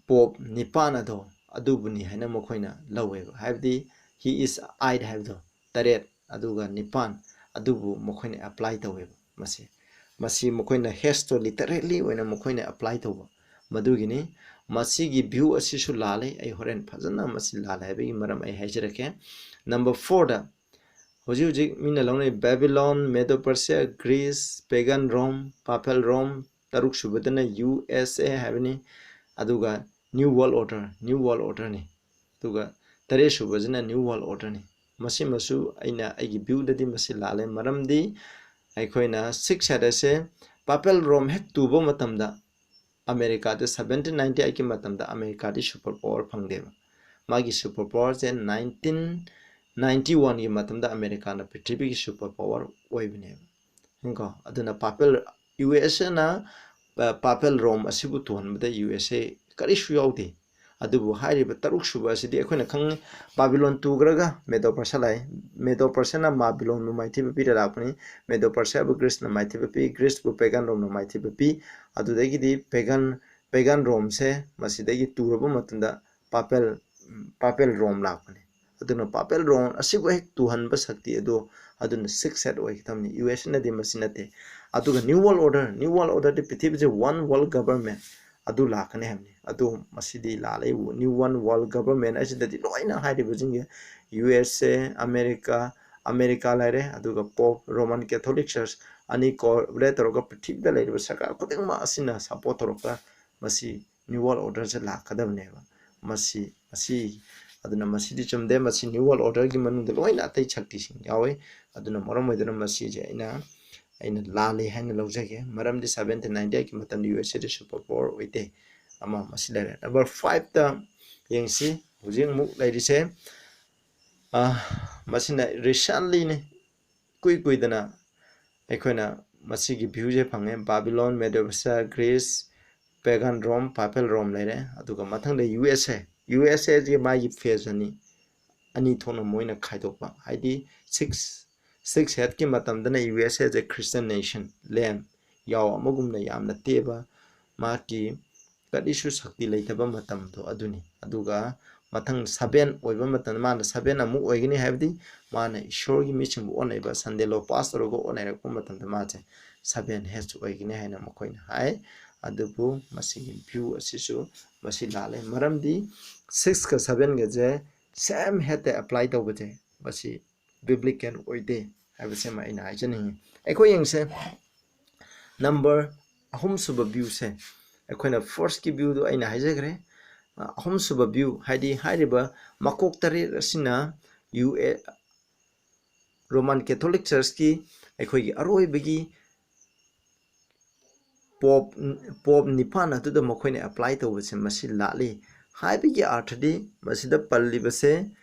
ꯄꯣꯞ ꯅꯤꯄꯥꯟ ꯑꯗꯣ ꯑꯗꯨꯕꯨꯅꯤ ꯍꯥꯏꯅ ꯃꯈꯣꯏꯅ ꯂꯧꯋꯦꯕ꯫ ꯍꯥꯏꯕꯗꯤ he is eight ꯍꯥꯏꯕꯗꯣ, ꯇꯔꯦꯠ ꯑꯗꯨꯒ ꯅꯤꯄꯥꯟ ꯑꯗꯨꯕꯨ ꯃꯈꯣꯏꯅ ꯑꯦꯄ꯭ꯂꯥꯏ ꯇꯧꯋꯦꯕ꯫ ꯃꯁꯤ ꯃꯁꯤ ꯃꯈꯣꯏꯅ ꯍꯦꯗꯁꯇꯣ ꯂꯤꯇꯔꯦꯂꯤ ꯑꯣꯏꯅ ꯃꯈꯣꯏꯅ ꯑꯦꯄ꯭ꯂꯥꯏ ꯇꯧꯕ꯫ ꯃꯗꯨꯒꯤꯅꯤ꯫ ꯃꯁꯤꯒꯤ ꯚ꯭ꯌꯨ ꯑꯁꯤꯁꯨ ꯂꯥꯜꯂꯦ꯫ ꯑꯩ ꯍꯣꯔꯦꯟ ꯐꯖꯅ ꯃꯁꯤ ꯂꯥꯜꯂꯦ ꯍꯥꯏꯕꯒꯤ ꯃꯔꯝ ꯑꯩ ꯍꯥꯏꯖꯔꯛꯀꯦ꯫ ꯅꯝꯕꯔ ꯐꯣꯔꯗ ꯍꯧꯖꯤꯛ ꯍꯧꯖꯤꯛ ꯃꯤꯅ ꯂꯧꯅꯩ ꯕꯦꯕꯤꯂꯣꯟ, ꯃꯦꯗꯣ ꯄꯔꯁꯤꯌꯥ, ꯒ꯭ꯔꯤꯁ, ꯄꯦꯒꯟ ꯔꯣꯝ, ꯄꯥꯄꯦꯜ ꯔꯣꯝ, ꯇꯔꯨꯛ ꯁꯨꯕꯗꯅ ꯌꯨ ꯑꯦꯁ ꯑꯦ ꯍꯥꯏꯕꯅꯤ꯫ ꯑꯗꯨꯒ new world order, new world ꯑꯣꯔꯗꯔꯅꯤ꯫ ꯑꯗꯨꯒ ꯇꯔꯦꯠ ꯁꯨꯕꯁꯤꯅ ꯅ꯭ꯌꯨ ꯋꯥꯔꯜ ꯑꯣꯔꯗꯔꯅꯤ꯫ ꯃꯁꯤꯃꯁꯨ ꯑꯩꯅ ꯑꯩꯒꯤ ꯚ꯭ꯌꯨꯗꯗꯤ ꯃꯁꯤ ꯂꯥꯜꯂꯦ꯫ ꯃꯔꯝꯗꯤ ꯑꯩꯈꯣꯏꯅ ꯁꯤꯛꯁ ꯍꯥꯏꯔꯁꯦ, ꯄꯥꯄꯦꯜ ꯔꯣꯝ ꯍꯦꯛ ꯇꯨꯕ ꯃꯇꯝꯗ ꯑꯃꯦꯔꯤꯀꯥꯗ ꯁꯚꯦꯟꯇꯤꯟ ꯅꯥꯏꯟꯇꯤ ꯑꯩꯠꯀꯤ ꯃꯇꯝꯗ ꯑꯃꯦꯔꯤꯀꯥꯗꯤ ꯁꯨꯄꯔ ꯄꯥꯋꯔ ꯐꯪꯗꯦꯕ꯫ ꯃꯥꯒꯤ ꯁꯨꯄꯔ ꯄꯥꯋꯔꯁꯦ ꯅꯥꯏꯟꯇꯤꯟ ꯅꯥꯏꯟꯇꯤ ꯋꯥꯟꯒꯤ ꯃꯇꯝꯗ ꯑꯃꯦꯔꯤꯀꯥꯅ ꯄ꯭ꯔꯤꯊꯤꯕꯤꯒꯤ ꯁꯨꯄꯔ ꯄꯥꯋꯔ ꯑꯣꯏꯕꯅꯦꯕ꯫ ꯀꯣ, ꯑꯗꯨꯅ ꯄꯥꯄꯦꯜ, ꯌꯨ ꯑꯦꯁ ꯑꯦꯅ ꯄꯥꯄꯦꯜ ꯔꯣꯝ ꯑꯁꯤꯕꯨ ꯇꯨꯍꯟꯕꯗ ꯌꯨ ꯑꯦꯁ ꯑꯦ ꯀꯔꯤꯁꯨ ꯌꯥꯎꯗꯦ꯫ ꯑꯗꯨꯕꯨ ꯍꯥꯏꯔꯤꯕ ꯇꯔꯨꯛ ꯁꯨꯕ ꯑꯁꯤꯗꯤ ꯑꯩꯈꯣꯏꯅ ꯈꯪ, ꯕꯥꯕꯤꯂꯣꯟ ꯇꯨꯈ꯭ꯔꯒ ꯃꯦꯗꯣ ꯄꯔꯁꯤꯌꯥ ꯂꯥꯛꯏ꯫ ꯃꯦꯗꯣ ꯄꯔꯁꯤꯌꯥꯅ ꯕꯥꯕꯤꯂꯣꯟꯕꯨ ꯃꯥꯏꯊꯤꯕ ꯄꯤꯔ ꯂꯥꯛꯄꯅꯤ꯫ ꯃꯦꯗꯣ ꯄꯔꯁꯤꯌꯥꯕꯨ ꯒ꯭ꯔꯤꯁꯅ ꯃꯥꯏꯊꯤꯕ ꯄꯤ, ꯒ꯭ꯔꯤꯁꯄꯨ ꯄꯦꯒꯥꯟ ꯔꯣꯝꯅ ꯃꯥꯏꯊꯤꯕ ꯄꯤ꯫ ꯑꯗꯨꯗꯒꯤꯗꯤ ꯄꯦꯒꯥꯟ, ꯄꯦꯒꯥꯟ ꯔꯣꯝꯁꯦ ꯃꯁꯤꯗꯒꯤ ꯇꯨꯔꯕ ꯃꯇꯝꯗ ꯄꯥꯄꯦꯜ, ꯄꯥꯄꯦꯜ ꯔꯣꯝ ꯂꯥꯛꯄꯅꯤ꯫ ꯑꯗꯨꯅ ꯄꯥꯄꯦꯜ ꯔꯣꯝ ꯑꯁꯤꯕꯨ ꯍꯦꯛ ꯇꯨꯍꯟꯕ ꯁꯛꯇꯤ ꯑꯗꯨ, ꯑꯗꯨꯅ ꯁꯤꯛꯁ ꯍꯦꯠ ꯑꯣꯏꯒꯗꯕꯅꯤ꯫ ꯌꯨ ꯑꯦꯁ ꯑꯦꯅꯗꯤ ꯃꯁꯤ ꯅꯠꯇꯦ꯫ ꯑꯗꯨꯒ new world order, new world ꯑꯣꯔꯗꯔꯗꯤ ꯄ꯭ꯔꯤꯊꯤꯕꯤꯁꯦ ꯋꯥꯟ ꯋꯥꯔꯜ ꯒꯕꯔꯃꯦꯟ ꯑꯗꯨ ꯂꯥꯛꯀꯅꯤ ꯍꯥꯏꯕꯅꯤ꯫ ꯑꯗꯨ ꯃꯁꯤꯗꯤ ꯂꯥꯜꯂꯦ꯫ ꯅ꯭ꯌꯨ ꯋꯥꯟ ꯋꯥꯔꯜ ꯒꯕꯔꯃꯦꯟ ꯑꯁꯤꯗꯗꯤ ꯂꯣꯏꯅ ꯍꯥꯏꯔꯤꯕꯁꯤꯡꯁꯦ ꯌꯨ ꯑꯦꯁ ꯑꯦ, ꯑꯃꯦꯔꯤꯀꯥ, ꯑꯃꯦꯔꯤꯀꯥ ꯂꯩꯔꯦ, ꯑꯗꯨꯒ ꯄꯣꯞ, ꯔꯣꯃꯟ ꯀꯦꯊꯣꯂꯤꯛ ꯆꯔꯆ ꯑꯅꯤ ꯀꯣꯑꯣꯄꯔꯦꯠ ꯇꯧꯔꯒ ꯄ꯭ꯔꯤꯊꯤꯕꯤꯗ ꯂꯩꯔꯤꯕ ꯁꯔꯀꯥꯔ ꯈꯨꯗꯤꯡꯃꯛ ꯑꯁꯤꯅ ꯁꯞꯄꯣꯔꯠ ꯇꯧꯔꯒ ꯃꯁꯤ ꯅ꯭ꯌꯨ ꯋꯥꯔꯜ ꯑꯣꯔꯗꯔꯁꯦ ꯂꯥꯛꯀꯗꯕꯅꯦꯕ꯫ ꯃꯁꯤ, ꯃꯁꯤ, ꯑꯗꯨꯅ ꯃꯁꯤꯗꯤ ꯆꯨꯝꯗꯦ꯫ ꯃꯁꯤ ꯅ꯭ꯌꯨ ꯋꯥꯔꯜ ꯑꯣꯔꯗꯔꯒꯤ ꯃꯅꯨꯡꯗ ꯂꯣꯏꯅ ꯑꯇꯩ ꯁꯛꯇꯤꯁꯤꯡ ꯌꯥꯎꯋꯤ꯫ ꯑꯗꯨꯅ ꯃꯔꯝ ꯑꯣꯏꯗꯨꯅ ꯃꯁꯤꯁꯦ ꯑꯩꯅ, ꯑꯩꯅ ꯂꯥꯜꯂꯤ ꯍꯥꯏꯅ ꯂꯧꯖꯒꯦ꯫ ꯃꯔꯝꯗꯤ ꯁꯕꯦꯟꯇꯤꯟ ꯅꯥꯏꯟꯇꯤ ꯑꯩꯠꯀꯤ ꯃꯇꯝꯗ ꯌꯨ ꯑꯦꯁ ꯑꯦꯗꯤ ꯁꯨꯄꯔ ꯄꯥꯋꯔ ꯑꯣꯏꯗꯦ꯫ ꯑꯃ ꯃꯁꯤ ꯂꯩꯔꯦ꯫ ꯅꯝꯕꯔ ꯐꯥꯏꯚꯇ ꯌꯦꯡꯁꯤ꯫ ꯍꯧꯖꯤꯛ ꯑꯃꯨꯛ ꯂꯩꯔꯤꯁꯦ, ꯑ, ꯃꯁꯤꯅ ꯔꯤꯁꯦꯟꯂꯤꯅꯤ, ꯀꯨꯏ ꯀꯨꯏꯗꯅ ꯑꯩꯈꯣꯏꯅ ꯃꯁꯤꯒꯤ ꯚ꯭ꯌꯨꯁꯦ ꯐꯪꯉꯦ꯫ ꯕꯥꯕꯤꯂꯣꯟ, ꯃꯦꯗꯣ ꯄꯔꯁꯤꯌꯥ, ꯒ꯭ꯔꯤꯁ, ꯄꯦꯒꯥꯟ ꯔꯣꯝ, ꯄꯥꯄꯦꯜ ꯔꯣꯝ ꯂꯩꯔꯦ꯫ ꯑꯗꯨꯒ ꯃꯊꯪꯗ ꯌꯨ ꯑꯦꯁ ꯑꯦ, ꯌꯨ ꯑꯦꯁ ꯑꯦꯒꯤ ꯃꯥꯒꯤ ꯐꯦꯁ ꯑꯅꯤ, ꯑꯅꯤ ꯊꯣꯛꯅ ꯃꯣꯏꯅ ꯈꯥꯏꯗꯣꯛꯄ꯫ ꯍꯥꯏꯗꯤ ꯁꯤꯛꯁ, ꯁꯤꯛꯁ ꯍꯦꯠꯀꯤ ꯃꯇꯝꯗꯅ ꯌꯨ ꯑꯦꯁ ꯑꯦꯁꯦ ꯈ꯭ꯔꯤꯁꯇꯤꯌꯟ ꯅꯦꯁꯟ, ꯂꯦꯝ, ꯌꯥꯎ ꯑꯃꯒꯨꯝꯅ ꯌꯥꯝꯅ ꯇꯦꯕ, ꯃꯍꯥꯛꯀꯤ ꯀꯔꯤꯁꯨ ꯁꯛꯇꯤ ꯂꯩꯇꯕ ꯃꯇꯝꯗꯣ ꯑꯗꯨꯅꯤ꯫ ꯑꯗꯨꯒ ꯃꯊꯪ ꯁꯕꯦꯟ ꯑꯣꯏꯕ ꯃꯇꯝꯗ, ꯃꯥꯅ ꯁꯕꯦꯟ ꯑꯃꯨꯛ ꯑꯣꯏꯒꯅꯤ ꯍꯥꯏꯕꯗꯤ ꯃꯥꯅ ꯏꯁꯣꯔꯒꯤ ꯃꯤꯁꯤꯡꯕꯨ ꯑꯣꯟꯅꯩꯕ, ꯁꯟꯗꯦ ꯂꯣ ꯄꯥꯁ ꯇꯧꯔꯒ ꯑꯣꯟꯅꯔꯛꯄ ꯃꯇꯝꯗ ꯃꯥꯁꯦ ꯁꯕꯦꯟ ꯍꯦꯠꯁ ꯑꯣꯏꯒꯅꯤ ꯍꯥꯏꯅ ꯃꯈꯣꯏꯅ ꯍꯥꯏ꯫ ꯑꯗꯨꯕꯨ ꯃꯁꯤꯒꯤ ꯚ꯭ꯌꯨ ꯑꯁꯤꯁꯨ ꯃꯁꯤ ꯂꯥꯜꯂꯦ꯫ ꯃꯔꯝꯗꯤ ꯁꯤꯛꯁꯀ ꯁꯕꯦꯟꯒꯁꯦ ꯁꯦꯝ ꯍꯦꯠꯇ ꯑꯦꯄ꯭ꯂꯥꯏ ꯇꯧꯕꯁꯦ ꯃꯁꯤ ꯕꯤꯕ꯭ꯂꯤꯀꯦꯜ ꯑꯣꯏꯗꯦ ꯍꯥꯏꯕꯁꯤꯃ ꯑꯩꯅ ꯍꯥꯏꯖꯅꯤꯡꯉꯤ꯫ ꯑꯩꯈꯣꯏ ꯌꯦꯡꯁꯦ, ꯅꯝꯕꯔ ꯑꯍꯨꯝꯁꯨꯕ ꯚ꯭ꯌꯨꯁꯦ, ꯑꯩꯈꯣꯏꯅ ꯐꯥꯔꯁꯀꯤ ꯚ꯭ꯌꯨꯗꯣ ꯑꯩꯅ ꯍꯥꯏꯖꯈ꯭ꯔꯦ꯫ ꯑ, ꯑꯍꯨꯝꯁꯨꯕ ꯚ꯭ꯌꯨ ꯍꯥꯏꯗꯤ ꯍꯥꯏꯔꯤꯕ ꯃꯀꯣꯛ ꯇꯔꯦꯠ ꯑꯁꯤꯅ ꯌꯨ ꯑꯦ, ꯔꯣꯃꯥꯟ ꯀꯦꯊꯣꯂꯤꯛ ꯆꯔꯆꯀꯤ ꯑꯩꯈꯣꯏꯒꯤ ꯑꯔꯣꯏꯕꯒꯤ ꯄꯣꯞ, ꯄꯣꯞ ꯅꯤꯄꯥꯟ ꯑꯗꯨꯗ ꯃꯈꯣꯏꯅ ꯑꯦꯄ꯭ꯂꯥꯏ ꯇꯧꯕꯁꯦ ꯃꯁꯤ ꯂꯥꯜꯂꯤ꯫ ꯍꯥꯏꯕꯒꯤ ꯑꯥꯔꯊꯗꯤ ꯃꯁꯤꯗ ꯄꯜꯂꯤꯕꯁꯦ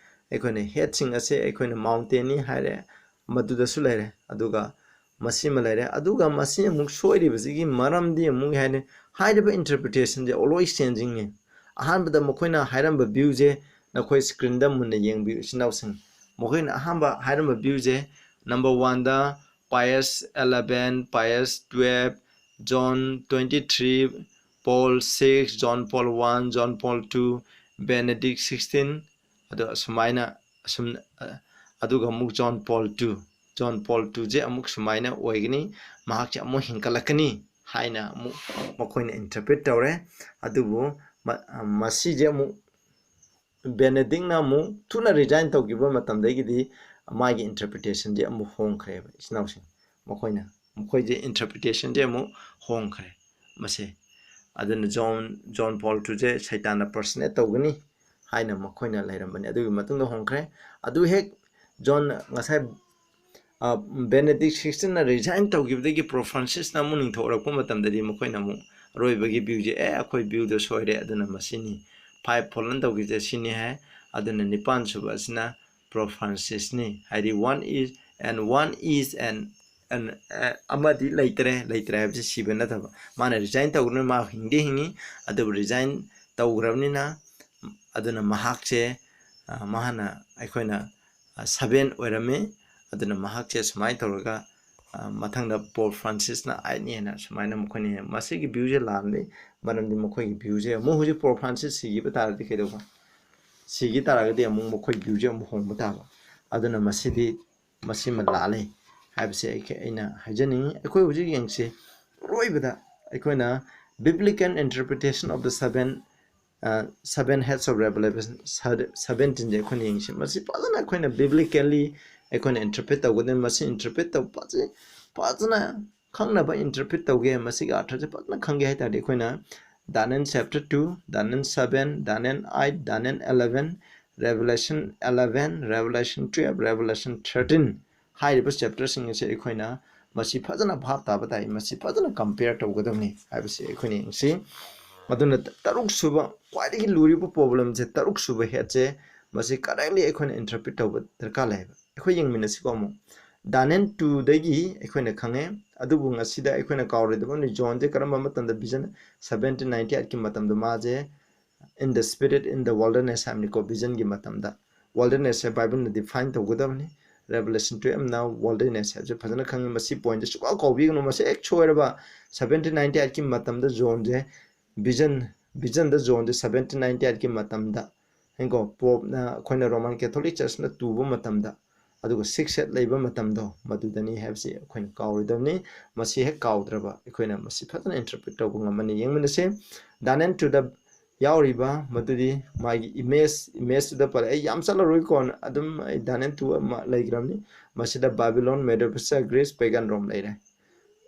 ꯑꯩꯈꯣꯏꯅ headꯁꯤꯡ ꯑꯁꯦ ꯑꯩꯈꯣꯏꯅ mountainꯅꯤ ꯍꯥꯏꯔꯦ, ꯃꯗꯨꯗꯁꯨ ꯂꯩꯔꯦ, ꯑꯗꯨꯒ ꯃꯁꯤꯃ ꯂꯩꯔꯦ꯫ ꯑꯗꯨꯒ ꯃꯁꯤ ꯑꯃꯨꯛ ꯁꯣꯏꯔꯤꯕꯁꯤꯒꯤ ꯃꯔꯝꯗꯤ ꯑꯃꯨꯛ ꯍꯥꯏꯅꯤ, ꯍꯥꯏꯔꯤꯕ interpretationꯁꯦ always changingꯅꯤ꯫ ꯑꯍꯥꯟꯕꯗ ꯃꯈꯣꯏꯅ ꯍꯥꯏꯔꯝꯕ viewꯁꯦ ꯅꯈꯣꯏ screenꯗ ꯃꯨꯟꯅ ꯌꯦꯡꯕꯤꯌꯨ, ꯏꯆꯤꯟ ꯏꯅꯥꯎꯁꯤꯡ꯫ ꯃꯈꯣꯏꯅ ꯑꯍꯥꯟꯕ ꯍꯥꯏꯔꯝꯕ viewꯁꯦ, number oneꯗ Pius eleven, Pius twelve, John twenty three, Paul six, John Paul one, John Paul two, Benedict sixteen, ꯑꯗꯣ ꯑꯁꯨꯃꯥꯏꯅ ꯑꯁꯨꯝ, ꯑ, ꯑꯗꯨꯒ ꯑꯃꯨꯛ John Paul two, John Paul twoꯁꯦ ꯑꯃꯨꯛ ꯁꯨꯃꯥꯏꯅ ꯑꯣꯏꯒꯅꯤ, ꯃꯍꯥꯛꯁꯦ ꯑꯃꯨꯛ ꯍꯤꯡꯒꯠꯂꯛꯀꯅꯤ ꯍꯥꯏꯅ ꯑꯃꯨꯛ ꯃꯈꯣꯏꯅ interpret ꯇꯧꯔꯦ꯫ ꯑꯗꯨꯕꯨ ꯃ-, ꯑ, ꯃꯁꯤꯁꯦ ꯑꯃꯨꯛ Benedictꯅ ꯑꯃꯨꯛ ꯊꯨꯅ resign ꯇꯧꯈꯤꯕ ꯃꯇꯝꯗꯒꯤꯗꯤ ꯃꯥꯒꯤ interpretationꯁꯦ ꯑꯃꯨꯛ ꯍꯣꯡꯈ꯭ꯔꯦꯕ, ꯏꯆꯤꯟ ꯏꯅꯥꯎꯁꯤꯡ꯫ ꯃꯈꯣꯏꯅ, ꯃꯈꯣꯏꯁꯦ interpretationꯁꯦ ꯑꯃꯨꯛ ꯍꯣꯡꯈ꯭ꯔꯦ ꯃꯁꯦ꯫ ꯑꯗꯨꯅ John, John Paul twoꯁꯦ ꯁꯩꯇꯥꯟꯅ personate ꯇꯧꯒꯅꯤ ꯍꯥꯏꯅ ꯃꯈꯣꯏꯅ ꯂꯩꯔꯝꯕꯅꯤ, ꯑꯗꯨꯒꯤ ꯃꯇꯨꯡꯗ ꯍꯣꯡꯈ꯭ꯔꯦ꯫ ꯑꯗꯨ ꯍꯦꯛ John, ꯉꯁꯥꯏ, ꯑ, Benedict sixteenꯅ resign ꯇꯧꯈꯤꯕꯗꯒꯤ Pope Francisꯅ ꯑꯃꯨꯛ ꯅꯤꯡꯊꯧ ꯑꯣꯏꯔꯛꯄ ꯃꯇꯝꯗꯗꯤ ꯃꯈꯣꯏꯅ ꯑꯃꯨꯛ ꯑꯔꯣꯏꯕꯒꯤ viewꯁꯦ, "ꯑꯦ, ꯑꯩꯈꯣꯏ viewꯗꯣ ꯁꯣꯏꯔꯦ, ꯑꯗꯨꯅ ꯃꯁꯤꯅꯤ, five ꯐꯣꯂꯟ ꯇꯧꯈꯤꯕꯁꯦ ꯁꯤꯅꯤ" ꯍꯥꯏ꯫ ꯑꯗꯨꯅ ꯅꯤꯄꯥꯟ ꯁꯨꯕ ꯑꯁꯤꯅ Pope Francisꯅꯤ, ꯍꯥꯏꯗꯤ one is and one is and, and, ꯑ, ꯑꯃꯗꯤ ꯂꯩꯇ꯭ꯔꯦ, ꯂꯩꯇ꯭ꯔꯦ ꯍꯥꯏꯕꯁꯤ ꯁꯤꯕ ꯅꯠꯇꯕ, ꯃꯥꯅ resign ꯇꯧꯈ꯭ꯔꯕꯅꯤꯅ ꯃꯥ ꯍꯤꯡꯗꯤ ꯍꯤꯡꯉꯤ, ꯑꯗꯨꯕꯨ resign ꯇꯧꯈ꯭ꯔꯕꯅꯤꯅ, ꯑꯗꯨꯅ ꯃꯍꯥꯛꯁꯦ, ꯑ, ꯃꯍꯥꯛꯅ, ꯑꯩꯈꯣꯏꯅ, ꯑ, seven ꯑꯣꯏꯔꯝꯃꯤ꯫ ꯑꯗꯨꯅ ꯃꯍꯥꯛꯁꯦ ꯁꯨꯃꯥꯏꯅ ꯇꯧꯔꯒ, ꯑ, ꯃꯊꯪꯗ Pope Francisꯅ eightꯅꯦꯅ ꯁꯨꯃꯥꯏꯅ ꯃꯈꯣꯏꯅ, ꯃꯁꯤꯒꯤ viewꯁꯦ ꯂꯥꯟꯕꯩ ꯃꯔꯝꯗꯤ ꯃꯈꯣꯏꯒꯤ viewꯁꯦ ꯑꯃꯨꯛ ꯍꯧꯖꯤꯛ Pope Francis ꯁꯤꯈꯤꯕ ꯇꯥꯔꯗꯤ ꯀꯩꯗꯧꯕ? ꯁꯤꯈꯤ ꯇꯥꯔꯒꯗꯤ ꯑꯃꯨꯛ ꯃꯈꯣꯏ viewꯁꯦ ꯑꯃꯨꯛ ꯍꯣꯡꯕ ꯇꯥꯕ꯫ ꯑꯗꯨꯅ ꯃꯁꯤꯗꯤ, ꯃꯁꯤꯃ ꯂꯥꯜꯂꯦ ꯍꯥꯏꯕꯁꯦ ꯑꯩ, ꯑꯩꯅ ꯍꯥꯏꯖꯅꯤꯡꯉꯤ꯫ ꯑꯩꯈꯣꯏ ꯍꯧꯖꯤꯛ ꯌꯦꯡꯁꯤ, ꯑꯔꯣꯏꯕꯗ ꯑꯩꯈꯣꯏꯅ Biblical Interpretation of the Seven, ꯑ, Seven Heads of Revelation, ꯁ-, seventeenꯁꯦ ꯑꯩꯈꯣꯏꯅ ꯌꯦꯡꯁꯤ꯫ ꯃꯁꯤ ꯐꯖꯅ ꯑꯩꯈꯣꯏꯅ biblically ꯑꯩꯈꯣꯏꯅ interpret ꯇꯧꯒꯗꯕꯅꯤ꯫ ꯃꯁꯤ interpret ꯇꯧꯕ ꯐꯖ-, ꯐꯖꯅ ꯈꯪꯅꯕ interpret ꯇꯧꯒꯦ, ꯃꯁꯤꯒꯤ ꯑꯥꯔꯊꯁꯦ ꯐꯖꯅ ꯈꯪꯒꯦ ꯍꯥꯏ ꯇꯥꯔꯗꯤ ꯑꯩꯈꯣꯏꯅ Daniel chapter two, Daniel seven, Daniel eight, Daniel eleven, Revelation eleven, Revelation twelve, Revelation thirteen ꯍꯥꯏꯔꯤꯕ chapterꯁꯤꯡ ꯑꯁꯤ ꯑꯩꯈꯣꯏꯅ ꯃꯁꯤ ꯐꯖꯅ ꯚꯥꯞ ꯇꯥꯕ ꯇꯥꯏ, ꯃꯁꯤ ꯐꯖꯅ compare ꯇꯧꯒꯗꯕꯅꯤ ꯍꯥꯏꯕꯁꯤ ꯑꯩꯈꯣꯏꯅ ꯌꯦꯡꯁꯤ꯫ ꯑꯗꯨꯅ ꯇ-, ꯇꯔꯨꯛ ꯁꯨꯕ, ꯈ꯭ꯋꯥꯏꯗꯒꯤ ꯂꯨꯔꯤꯕ problemꯁꯦ, ꯇꯔꯨꯛ ꯁꯨꯕ headꯁꯦ ꯃꯁꯤ correctly ꯑꯩꯈꯣꯏꯅ interpret ꯇꯧꯕ ꯗꯔꯀꯥꯔ ꯂꯩꯌꯦꯕ꯫ ꯑꯩꯈꯣꯏ ꯌꯦꯡꯃꯤꯟꯅꯁꯤꯀꯣ ꯑꯃꯨꯛ꯫ ꯗꯥꯅꯤꯌꯦꯜ ꯇꯨꯗꯒꯤ ꯑꯩꯈꯣꯏꯅ ꯈꯪꯉꯦ, ꯑꯗꯨꯕꯨ ꯉꯁꯤꯗ ꯑꯩꯈꯣꯏꯅ ꯀꯥꯎꯔꯣꯏꯗꯕ ꯑꯃꯅ ꯖꯣꯟꯁꯦ ꯀꯔꯝꯕ ꯃꯇꯝꯗ vision seventeen ninety eight ꯀꯤ ꯃꯇꯝꯗ ꯃꯥꯁꯦ in the spirit in the wilderness ꯍꯥꯏꯕꯅꯤꯀꯣ, vision ꯒꯤ ꯃꯇꯝꯗ꯫ Wilderness ꯁꯦ Bible ꯅ define ꯇꯧꯒꯗꯕꯅꯤ꯫ Revelation twelve ꯅ wilderness ꯍꯥꯏꯕꯁꯦ ꯐꯖꯅ ꯈꯪꯉꯤ꯫ ꯃꯁꯤ point ꯁꯦ ꯁꯨꯛꯀꯥꯎ ꯀꯥꯎꯕꯤꯒꯅꯨ꯫ ꯃꯁꯤ ꯍꯦꯛ ꯁꯣꯏꯔꯕ seventeen ninety eight ꯀꯤ ꯃꯇꯝꯗ ꯖꯣꯟꯁꯦ vision, vision ꯗ ꯖꯣꯟꯁꯦ seventeen ninety eight ꯀꯤ ꯃꯇꯝꯗ ꯍꯦꯡꯀꯣ ꯄꯣꯞꯅ ꯑꯩꯈꯣꯏꯅ Roman Catholic Church ꯅ ꯇꯨꯕ ꯃꯇꯝꯗ, ꯑꯗꯨꯒ six set ꯂꯩꯕ ꯃꯇꯝꯗꯣ ꯃꯗꯨꯗꯅꯤ ꯍꯥꯏꯕꯁꯤ ꯑꯩꯈꯣꯏꯅ ꯀꯥꯎꯔꯣꯏꯗꯕꯅꯤ꯫ ꯃꯁꯤ ꯍꯦꯛ ꯀꯥꯎꯗ꯭ꯔꯕ ꯑꯩꯈꯣꯏꯅ ꯃꯁꯤ ꯐꯖꯅ interpret ꯇꯧꯕ ꯉꯝꯃꯅꯤ꯫ ꯌꯦꯡꯃꯤꯟꯅꯁꯦ꯫ ꯗꯥꯅꯤꯌꯦꯜ ꯇꯨꯗ ꯌꯥꯎꯔꯤꯕ ꯃꯗꯨꯗꯤ ꯃꯥꯒꯤ image, image ꯇꯨꯗ ꯄꯜꯂꯦ꯫ ꯑꯩ ꯌꯥꯝ ꯆꯠꯂꯔꯣꯏꯀꯣ, ꯑꯗꯨꯝ ꯑꯩ ꯗꯥꯅꯤꯌꯦꯜ ꯇꯨ ꯑꯃ ꯂꯩꯈ꯭ꯔꯕꯅꯤ꯫ ꯃꯁꯤꯗ Babylon, Medo-Persia, Greece, pagan Rome ꯂꯩꯔꯦ꯫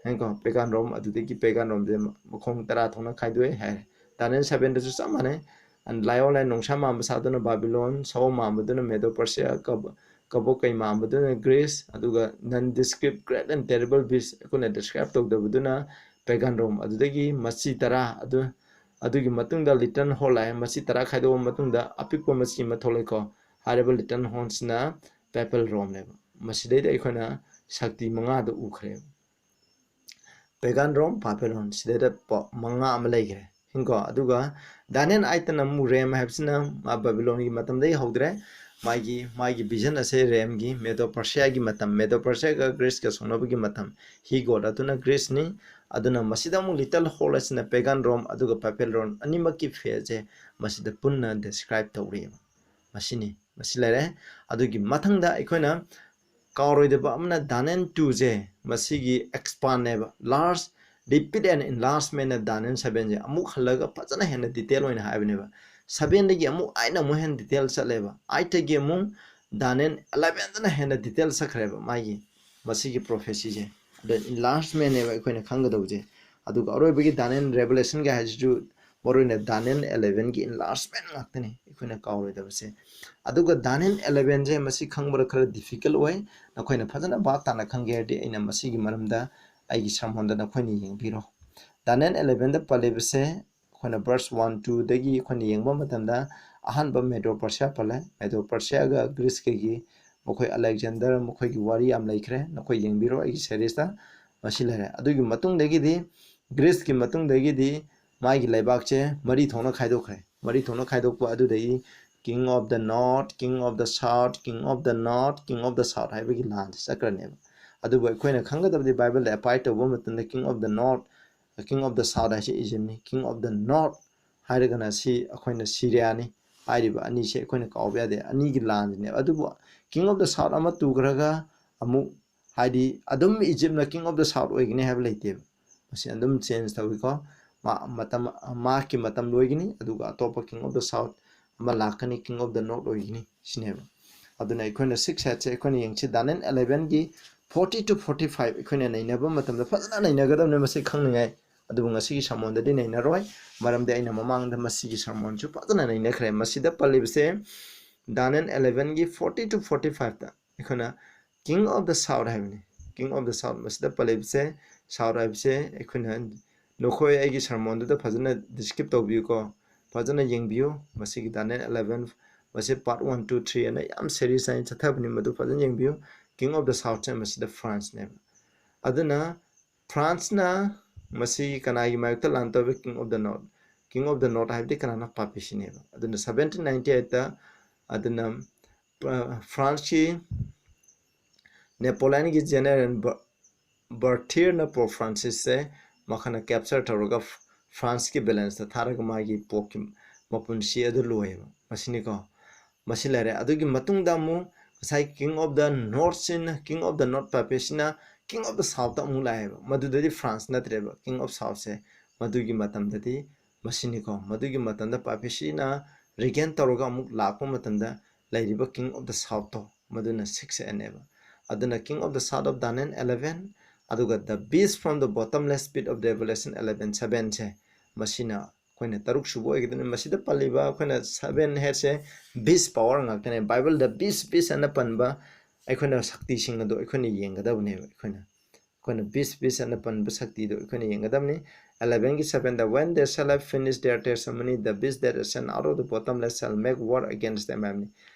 ꯍꯦꯡꯀꯣ pagan Rome, ꯑꯗꯨꯗꯒꯤ pagan Rome ꯁꯦ ꯃꯈꯣꯡ ꯇꯔꯥ ꯊꯣꯛꯅ ꯈꯥꯏꯗꯣꯛꯑꯦ ꯍꯥꯏꯔꯦ꯫ ꯗꯥꯅꯤꯌꯦꯜ seven ꯗꯁꯨ ꯆꯞ ꯃꯥꯟꯅꯩ꯫ And lion ꯂꯥꯏ ꯅꯣꯡꯁꯥ ꯃꯥꯟꯕ ꯁꯥꯗꯨꯅ Babylon, ꯁꯑꯣꯝ ꯃꯥꯟꯕꯗꯨꯅ Medo-Persia, ꯀꯕꯣ-, ꯀꯕꯣꯀꯩ ꯃꯥꯟꯕꯗꯨꯅ Greece, ꯑꯗꯨꯒ nondescript great and terrible beast, ꯑꯩꯈꯣꯏꯅ describe ꯇꯧꯗꯕꯗꯨꯅ pagan Rome꯫ ꯑꯗꯨꯗꯒꯤ ꯃꯆꯤ ꯇꯔꯥ ꯑꯗꯨ, ꯑꯗꯨꯒꯤ ꯃꯇꯨꯡꯗ little horn ꯂꯥꯛꯑꯦ꯫ ꯃꯆꯤ ꯇꯔꯥ ꯈꯥꯏꯗꯣꯛꯑꯕ ꯃꯇꯨꯡꯗ ꯑꯄꯤꯛꯄ ꯃꯆꯤ ꯑꯃ ꯊꯣꯛꯂꯛꯏꯀꯣ꯫ ꯍꯥꯏꯔꯤꯕ little horn ꯁꯤꯅ papal Rome ꯅꯦꯕ꯫ ꯃꯁꯤꯗꯩꯗ ꯑꯩꯈꯣꯏꯅ ꯁꯛꯇꯤ ꯃꯉꯥꯗ ꯎꯈ꯭ꯔꯦꯕ꯫ Pagan Rome, Babylon, ꯁꯤꯗꯩꯗ ꯄ-, ꯃꯉꯥ ꯑꯃ ꯂꯩꯈ꯭ꯔꯦ꯫ ꯍꯤꯡꯀꯣ, ꯑꯗꯨꯒ ꯗꯥꯅꯤꯌꯦꯜ eight ꯇꯅ ꯑꯃꯨꯛ ꯔꯦꯝ ꯍꯥꯏꯕꯁꯤꯅ ꯃꯥ ꯕꯥꯕꯤꯂꯣꯟꯒꯤ ꯃꯇꯝꯗꯒꯤ ꯍꯧꯗ꯭ꯔꯦ꯫ ꯃꯥꯒꯤ, ꯃꯥꯒꯤ vision ꯑꯁꯦ ꯔꯦꯝꯒꯤ, ꯃꯦꯗꯣ ꯄꯔꯁꯤꯌꯥꯒꯤ ꯃꯇꯝ, ꯃꯦꯗꯣ ꯄꯔꯁꯤꯌꯥꯒ ꯒ꯭ꯔꯤꯁꯀ ꯁꯣꯛꯅꯕꯒꯤ ꯃꯇꯝ, he god ꯑꯗꯨꯅ ꯒ꯭ꯔꯤꯁꯅꯤ꯫ ꯑꯗꯨꯅ ꯃꯁꯤꯗ ꯑꯃꯨꯛ little horn ꯑꯁꯤꯅ pagan Rome ꯑꯗꯨꯒ papal Rome ꯑꯅꯤꯃꯛꯀꯤ phase ꯁꯦ ꯃꯁꯤꯗ ꯄꯨꯟꯅ describe ꯇꯧꯔꯤꯑꯕ꯫ ꯃꯁꯤꯅꯤ, ꯃꯁꯤ ꯂꯩꯔꯦ꯫ ꯑꯗꯨꯒꯤ ꯃꯊꯪꯗ ꯑꯩꯈꯣꯏꯅ ꯀꯥꯎꯔꯣꯏꯗꯕ ꯑꯃꯅ ꯗꯥꯅꯤꯌꯦꯜ two ꯁꯦ, ꯃꯁꯤꯒꯤ expand ꯅꯦꯕ, large, repeat and enlargement ꯅ ꯗꯥꯅꯤꯌꯦꯜ seven ꯁꯦ ꯑꯃꯨꯛ ꯍꯜꯂꯒ ꯐꯖꯅ ꯍꯦꯟꯅ detail ꯑꯣꯏꯅ ꯍꯥꯏꯕꯅꯦꯕ꯫ Seven ꯗꯒꯤ ꯑꯃꯨꯛ eight ꯅ ꯑꯃꯨꯛ ꯍꯦꯟꯅ detail ꯆꯠꯂꯦꯕ꯫ Eight ꯇꯒꯤ ꯑꯃꯨꯛ ꯗꯥꯅꯤꯌꯦꯜ eleven ꯗꯅ ꯍꯦꯟꯅ detail ꯆꯠꯈ꯭ꯔꯦꯕ ꯃꯥꯒꯤ, ꯃꯁꯤꯒꯤ prophecy ꯁꯦ꯫ ꯑꯗ enlargement ꯅꯦꯕ ꯑꯩꯈꯣꯏꯅ ꯈꯪꯒꯗꯧꯕꯁꯦ꯫ ꯑꯗꯨꯒ ꯑꯔꯣꯏꯕꯒꯤ ꯗꯥꯅꯤꯌꯦꯜ Revelation ꯒ ꯍꯥꯏꯁꯤꯁꯨ ꯃꯔꯨꯑꯣꯏꯅ ꯗꯥꯅꯤꯌꯦꯜ eleven ꯒꯤ enlargement ꯉꯥꯛꯇꯅꯤ ꯑꯩꯈꯣꯏꯅ ꯀꯥꯎꯔꯣꯏꯗꯕꯁꯦ꯫ ꯑꯗꯨꯒ ꯗꯥꯅꯤꯌꯦꯜ eleven ꯁꯦ ꯃꯁꯤ ꯈꯪꯕꯗ ꯈꯔ difficult ꯑꯣꯏ꯫ ꯅꯈꯣꯏꯅ ꯐꯖꯅ ꯚꯥꯞ ꯇꯥꯅ ꯈꯪꯒꯦ ꯍꯥꯏꯔꯗꯤ ꯑꯩꯅ ꯃꯁꯤꯒꯤ ꯃꯔꯝꯗ ꯑꯩꯒꯤ sermon ꯗ ꯅꯈꯣꯏꯅ ꯌꯦꯡꯕꯤꯔꯣ꯫ ꯗꯥꯅꯤꯌꯦꯜ eleven ꯗ ꯄꯜꯂꯤꯕꯁꯦ ꯑꯩꯈꯣꯏꯅ verse one, two ꯗꯒꯤ ꯑꯩꯈꯣꯏꯅ ꯌꯦꯡꯕ ꯃꯇꯝꯗ, ꯑꯍꯥꯟꯕ Medo Persia ꯄꯜꯂꯦ꯫ Medo Persia ꯒ Greece ꯀꯒꯤ ꯃꯈꯣꯏ Alexander ꯃꯈꯣꯏꯒꯤ ꯋꯥꯔꯤ ꯌꯥꯝ ꯂꯩꯈ꯭ꯔꯦ, ꯅꯈꯣꯏ ꯌꯦꯡꯕꯤꯔꯣ ꯑꯩꯒꯤ series ꯇ꯫ ꯃꯁꯤ ꯂꯩꯔꯦ꯫ ꯑꯗꯨꯒꯤ ꯃꯇꯨꯡꯗꯒꯤꯗꯤ Greece ꯀꯤ ꯃꯇꯨꯡꯗꯒꯤꯗꯤ ꯃꯥꯒꯤ ꯂꯩꯕꯥꯛꯁꯦ ꯃꯔꯤ ꯊꯣꯛꯅ ꯈꯥꯏꯗꯣꯛꯈ꯭ꯔꯦ꯫ ꯃꯔꯤ ꯊꯣꯛꯅ ꯈꯥꯏꯗꯣꯛꯄ ꯑꯗꯨꯗꯒꯤ King of the North, King of the South, King of the North, King of the South ꯍꯥꯏꯕꯒꯤ ꯂꯥꯟꯁꯦ ꯆꯠꯈ꯭ꯔꯅꯦꯕ꯫ ꯑꯗꯨꯕꯨ ꯑꯩꯈꯣꯏꯅ ꯈꯪꯒꯗꯕꯗꯤ Bible ꯗ apply ꯇꯧꯕ ꯃꯇꯝꯗ King of the North, King of the South ꯍꯥꯏꯁꯦ Egypt ꯅꯤ꯫ King of the North ꯍꯥꯏꯔꯒꯅ ꯁꯤ ꯑꯩꯈꯣꯏꯅ Syria ꯅꯤ꯫ ꯍꯥꯏꯔꯤꯕ ꯑꯅꯤꯁꯦ ꯑꯩꯈꯣꯏꯅ ꯀꯥꯎꯕ ꯌꯥꯗꯦ꯫ ꯑꯅꯤꯒꯤ ꯂꯥꯟꯁꯤꯅꯦꯕ꯫ ꯑꯗꯨꯕꯨ King of the South ꯑꯃ ꯇꯨꯈ꯭ꯔꯒ ꯑꯃꯨꯛ, ꯍꯥꯏꯗꯤ, ꯑꯗꯨꯝ Egypt ꯅ King of the South ꯑꯣꯏꯒꯅꯤ ꯍꯥꯏꯕ ꯂꯩꯇꯦꯕ꯫ ꯃꯁꯤ ꯑꯗꯨꯝ change ꯇꯧꯏꯀꯣ꯫ ꯃꯥ-, ꯃꯇꯝ, ꯃꯍꯥꯛꯀꯤ ꯃꯇꯝ ꯂꯣꯏꯒꯅꯤ, ꯑꯗꯨꯒ ꯑꯇꯣꯞꯄ King of the South ꯑꯃ ꯂꯥꯛꯀꯅꯤ, King of the North ꯑꯣꯏꯒꯅꯤ ꯁꯤꯅꯦꯕ꯫ ꯑꯗꯨꯅ ꯑꯩꯈꯣꯏꯅ sixth head ꯁꯦ ꯑꯩꯈꯣꯏꯅ ꯌꯦꯡꯁꯤ, Daniel eleven ꯒꯤ forty to forty five ꯑꯩꯈꯣꯏꯅ ꯅꯩꯅꯕ ꯃꯇꯝꯗ ꯐꯖꯅ ꯅꯩꯅꯒꯗꯕꯅꯦ ꯃꯁꯤ ꯈꯪꯅꯤꯡꯉꯥꯏ꯫ ꯑꯗꯨꯕꯨ ꯉꯁꯤꯒꯤ sermon ꯗꯗꯤ ꯅꯩꯅꯔꯣꯏ, ꯃꯔꯝꯗꯤ ꯑꯩꯅ ꯃꯃꯥꯡꯗ ꯃꯁꯤꯒꯤ sermon ꯁꯨ ꯐꯖꯅ ꯅꯩꯅꯈ꯭ꯔꯦ꯫ ꯃꯁꯤꯗ ꯄꯜꯂꯤꯕꯁꯦ Daniel eleven ꯒꯤ forty to forty five ꯇ ꯑꯩꯈꯣꯏꯅ King of the South ꯍꯥꯏꯕꯅꯤ꯫ King of the South ꯃꯁꯤꯗ ꯄꯜꯂꯤꯕꯁꯦ, South ꯍꯥꯏꯕꯁꯦ ꯑꯩꯈꯣꯏꯅ ꯅꯈꯣꯏ ꯑꯩꯒꯤ sermon ꯗꯨꯗ ꯐꯖꯅ describe ꯇꯧꯕꯤꯌꯨꯀꯣ, ꯐꯖꯅ ꯌꯦꯡꯕꯤꯌꯨ꯫ ꯃꯁꯤꯒꯤ Daniel eleven, ꯃꯁꯤ part one, two, three ꯑꯅ ꯌꯥꯝ series ꯅꯥꯏꯅ ꯆꯠꯊꯕꯅꯤ, ꯃꯗꯨ ꯐꯖꯅ ꯌꯦꯡꯕꯤꯌꯨ꯫ King of the South ꯁꯦ ꯃꯁꯤꯗ France ꯅꯦꯕ꯫ ꯑꯗꯨꯅ France ꯅ ꯃꯁꯤ ꯀꯅꯥꯒꯤ ꯃꯥꯌꯣꯛꯇ ꯂꯥꯟ ꯇꯧꯏ? King of the North꯫ King of the North ꯍꯥꯏꯕꯗꯤ ꯀꯅꯥꯅ? Papacy ꯅꯦꯕ꯫ ꯑꯗꯨꯅ seventeen ninety eight ꯇ, ꯑꯗꯨꯅ, ꯑ, France ꯀꯤ Napoleon ꯒꯤ general ꯕ-, Berthier ꯅ Pope Francis ꯁꯦ ꯃꯈꯣꯏꯅ capture ꯇꯧꯔꯒ ꯐ-, France ꯀꯤ valence ꯇ ꯊꯥꯔꯒ ꯃꯥꯒꯤ Pope ꯀꯤ ꯃꯄꯨꯟꯁꯤ ꯑꯗꯨ ꯂꯣꯏꯌꯦꯕ꯫ ꯃꯁꯤꯅꯤꯀꯣ꯫ ꯃꯁꯤ ꯂꯩꯔꯦ꯫ ꯑꯗꯨꯒꯤ ꯃꯇꯨꯡꯗ ꯑꯃꯨꯛ ꯉꯁꯥꯏ King of the North ꯁꯤꯅ, King of the North Papacy ꯅ King of the South ꯇ ꯑꯃꯨꯛ ꯂꯥꯛꯑꯦꯕ꯫ ꯃꯗꯨꯗꯗꯤ France ꯅꯠꯇ꯭ꯔꯦꯕ, King of South ꯁꯦ꯫ ꯃꯗꯨꯒꯤ ꯃꯇꯝꯗꯗꯤ ꯃꯁꯤꯅꯤꯀꯣ꯫ ꯃꯗꯨꯒꯤ ꯃꯇꯝꯗ Papacy ꯅ regain ꯇꯧꯔꯒ ꯑꯃꯨꯛ ꯂꯥꯛꯄ ꯃꯇꯝꯗ ꯂꯩꯔꯤꯕ King of the South ꯇꯣ, ꯃꯗꯨꯅ six N ꯅꯦꯕ꯫ ꯑꯗꯨꯅ King of the South of Daniel eleven, ꯑꯗꯨꯒ The Beast from the Bottomless Pit of Revelation eleven seven ꯁꯦ, ꯃꯁꯤꯅ ꯑꯩꯈꯣꯏꯅ ꯇꯔꯨꯛ ꯁꯨꯕ ꯑꯣꯏꯒꯗꯣꯏꯅꯤ꯫ ꯃꯁꯤꯗ ꯄꯜꯂꯤꯕ ꯑꯩꯈꯣꯏꯅ seven head ꯁꯦ beast power ꯉꯥꯛꯇꯅꯦ꯫ Bible ꯗ beast, beast ꯑꯅ ꯄꯟꯕ ꯑꯩꯈꯣꯏꯅ ꯁꯛꯇꯤꯁꯤꯡ ꯑꯗꯣ ꯑꯩꯈꯣꯏꯅ ꯌꯦꯡꯒꯗꯕꯅꯦꯕ꯫ ꯑꯩꯈꯣꯏꯅ, ꯑꯩꯈꯣꯏꯅ beast, beast ꯑꯅ ꯄꯟꯕ ꯁꯛꯇꯤꯗꯣ ꯑꯩꯈꯣꯏꯅ ꯌꯦꯡꯒꯗꯕꯅꯤ꯫ Eleven ꯒꯤ seven the, "When they shall have finished their testimony, the beast that ascend out of the bottomless shall make war against them" ꯍꯥꯏꯕꯅꯤ꯫